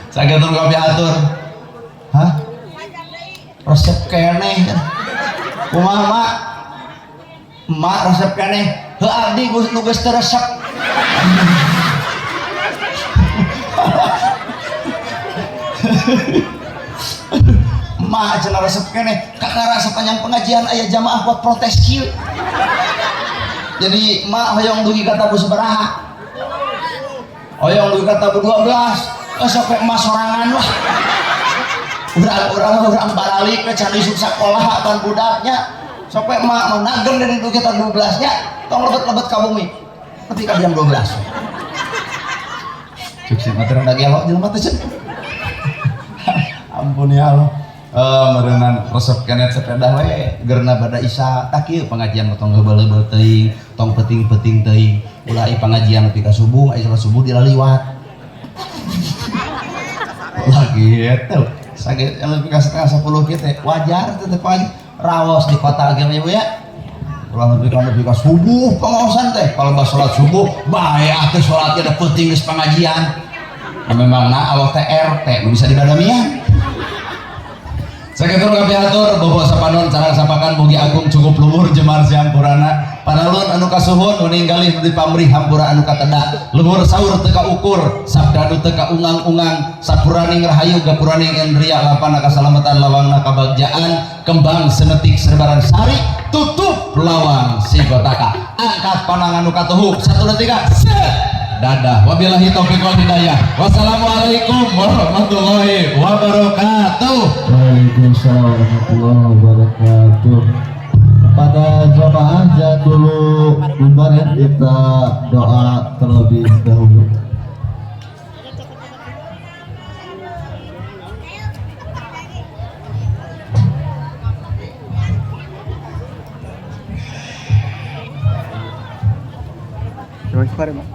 Sakitu nu kapihatur. Hah? Resep keneh. Kumaha mak? Emak resep keneh. Heuh abdi nu geus teu resep. Emak cenah resep keneh. Kakara sepanjang pengajian aya jamaah buat protes kieu. Jadi emak hoyong dugi ka tabuh sabaraha? Hoyong dugi ka tabuh 12. Sok we emak sorangan lah. Urang-urang urang baralik ke can isuk sakolah ban budaknya. Sok we emak mah nageng dari dugi ka 12 nya, tong lebet-lebet ka bumi. Nepi ka jam 12. Cuk si mah teh rada gelo jelema teh ceun. Ampun ya Allah. Meureunan resep keneh sepeda we gerna bada isya tah kieu pengajian mah tong heubeul-heubeul teuing, tong peuting-peuting teuing. Ulah ai pengajian nepi ka subuh, ai salat subuh dilaliwat. Lah gitu. Sakit nepi ka setengah sepuluh kieu teh wajar teh teh pagi raos di kota ge mah ibu ya. Ulah nepi ka subuh pengaosan teh, kalau bah salat subuh bae atuh salat ge da peuting geus pengajian. Nah, memang na Allah teh RT nu bisa dibadamian. Sakitu kapihatur bobo sapanon carang sapakan mugi agung cukup luhur jemar siampurana panalun anu kasuhun nu ninggalih nu dipamrih hampura anu kateda luhur saur teu kaukur sabda nu teu kaungang-ungang sapuraning rahayu gapuraning indria lapana kasalamatan lawangna kabagjaan kembang semetik serbaran sari tutup lawang sigotaka angkat panangan nu katuhu 1 2 3 set. Dadah wabillahi taufiq wal hidayah. Wassalamualaikum warahmatullahi wabarakatuh. Waalaikumsalam warahmatullahi wabarakatuh. Kepada jamaah jangan dulu bubar ya, kita doa terlebih dahulu. Terima kasih, Pak.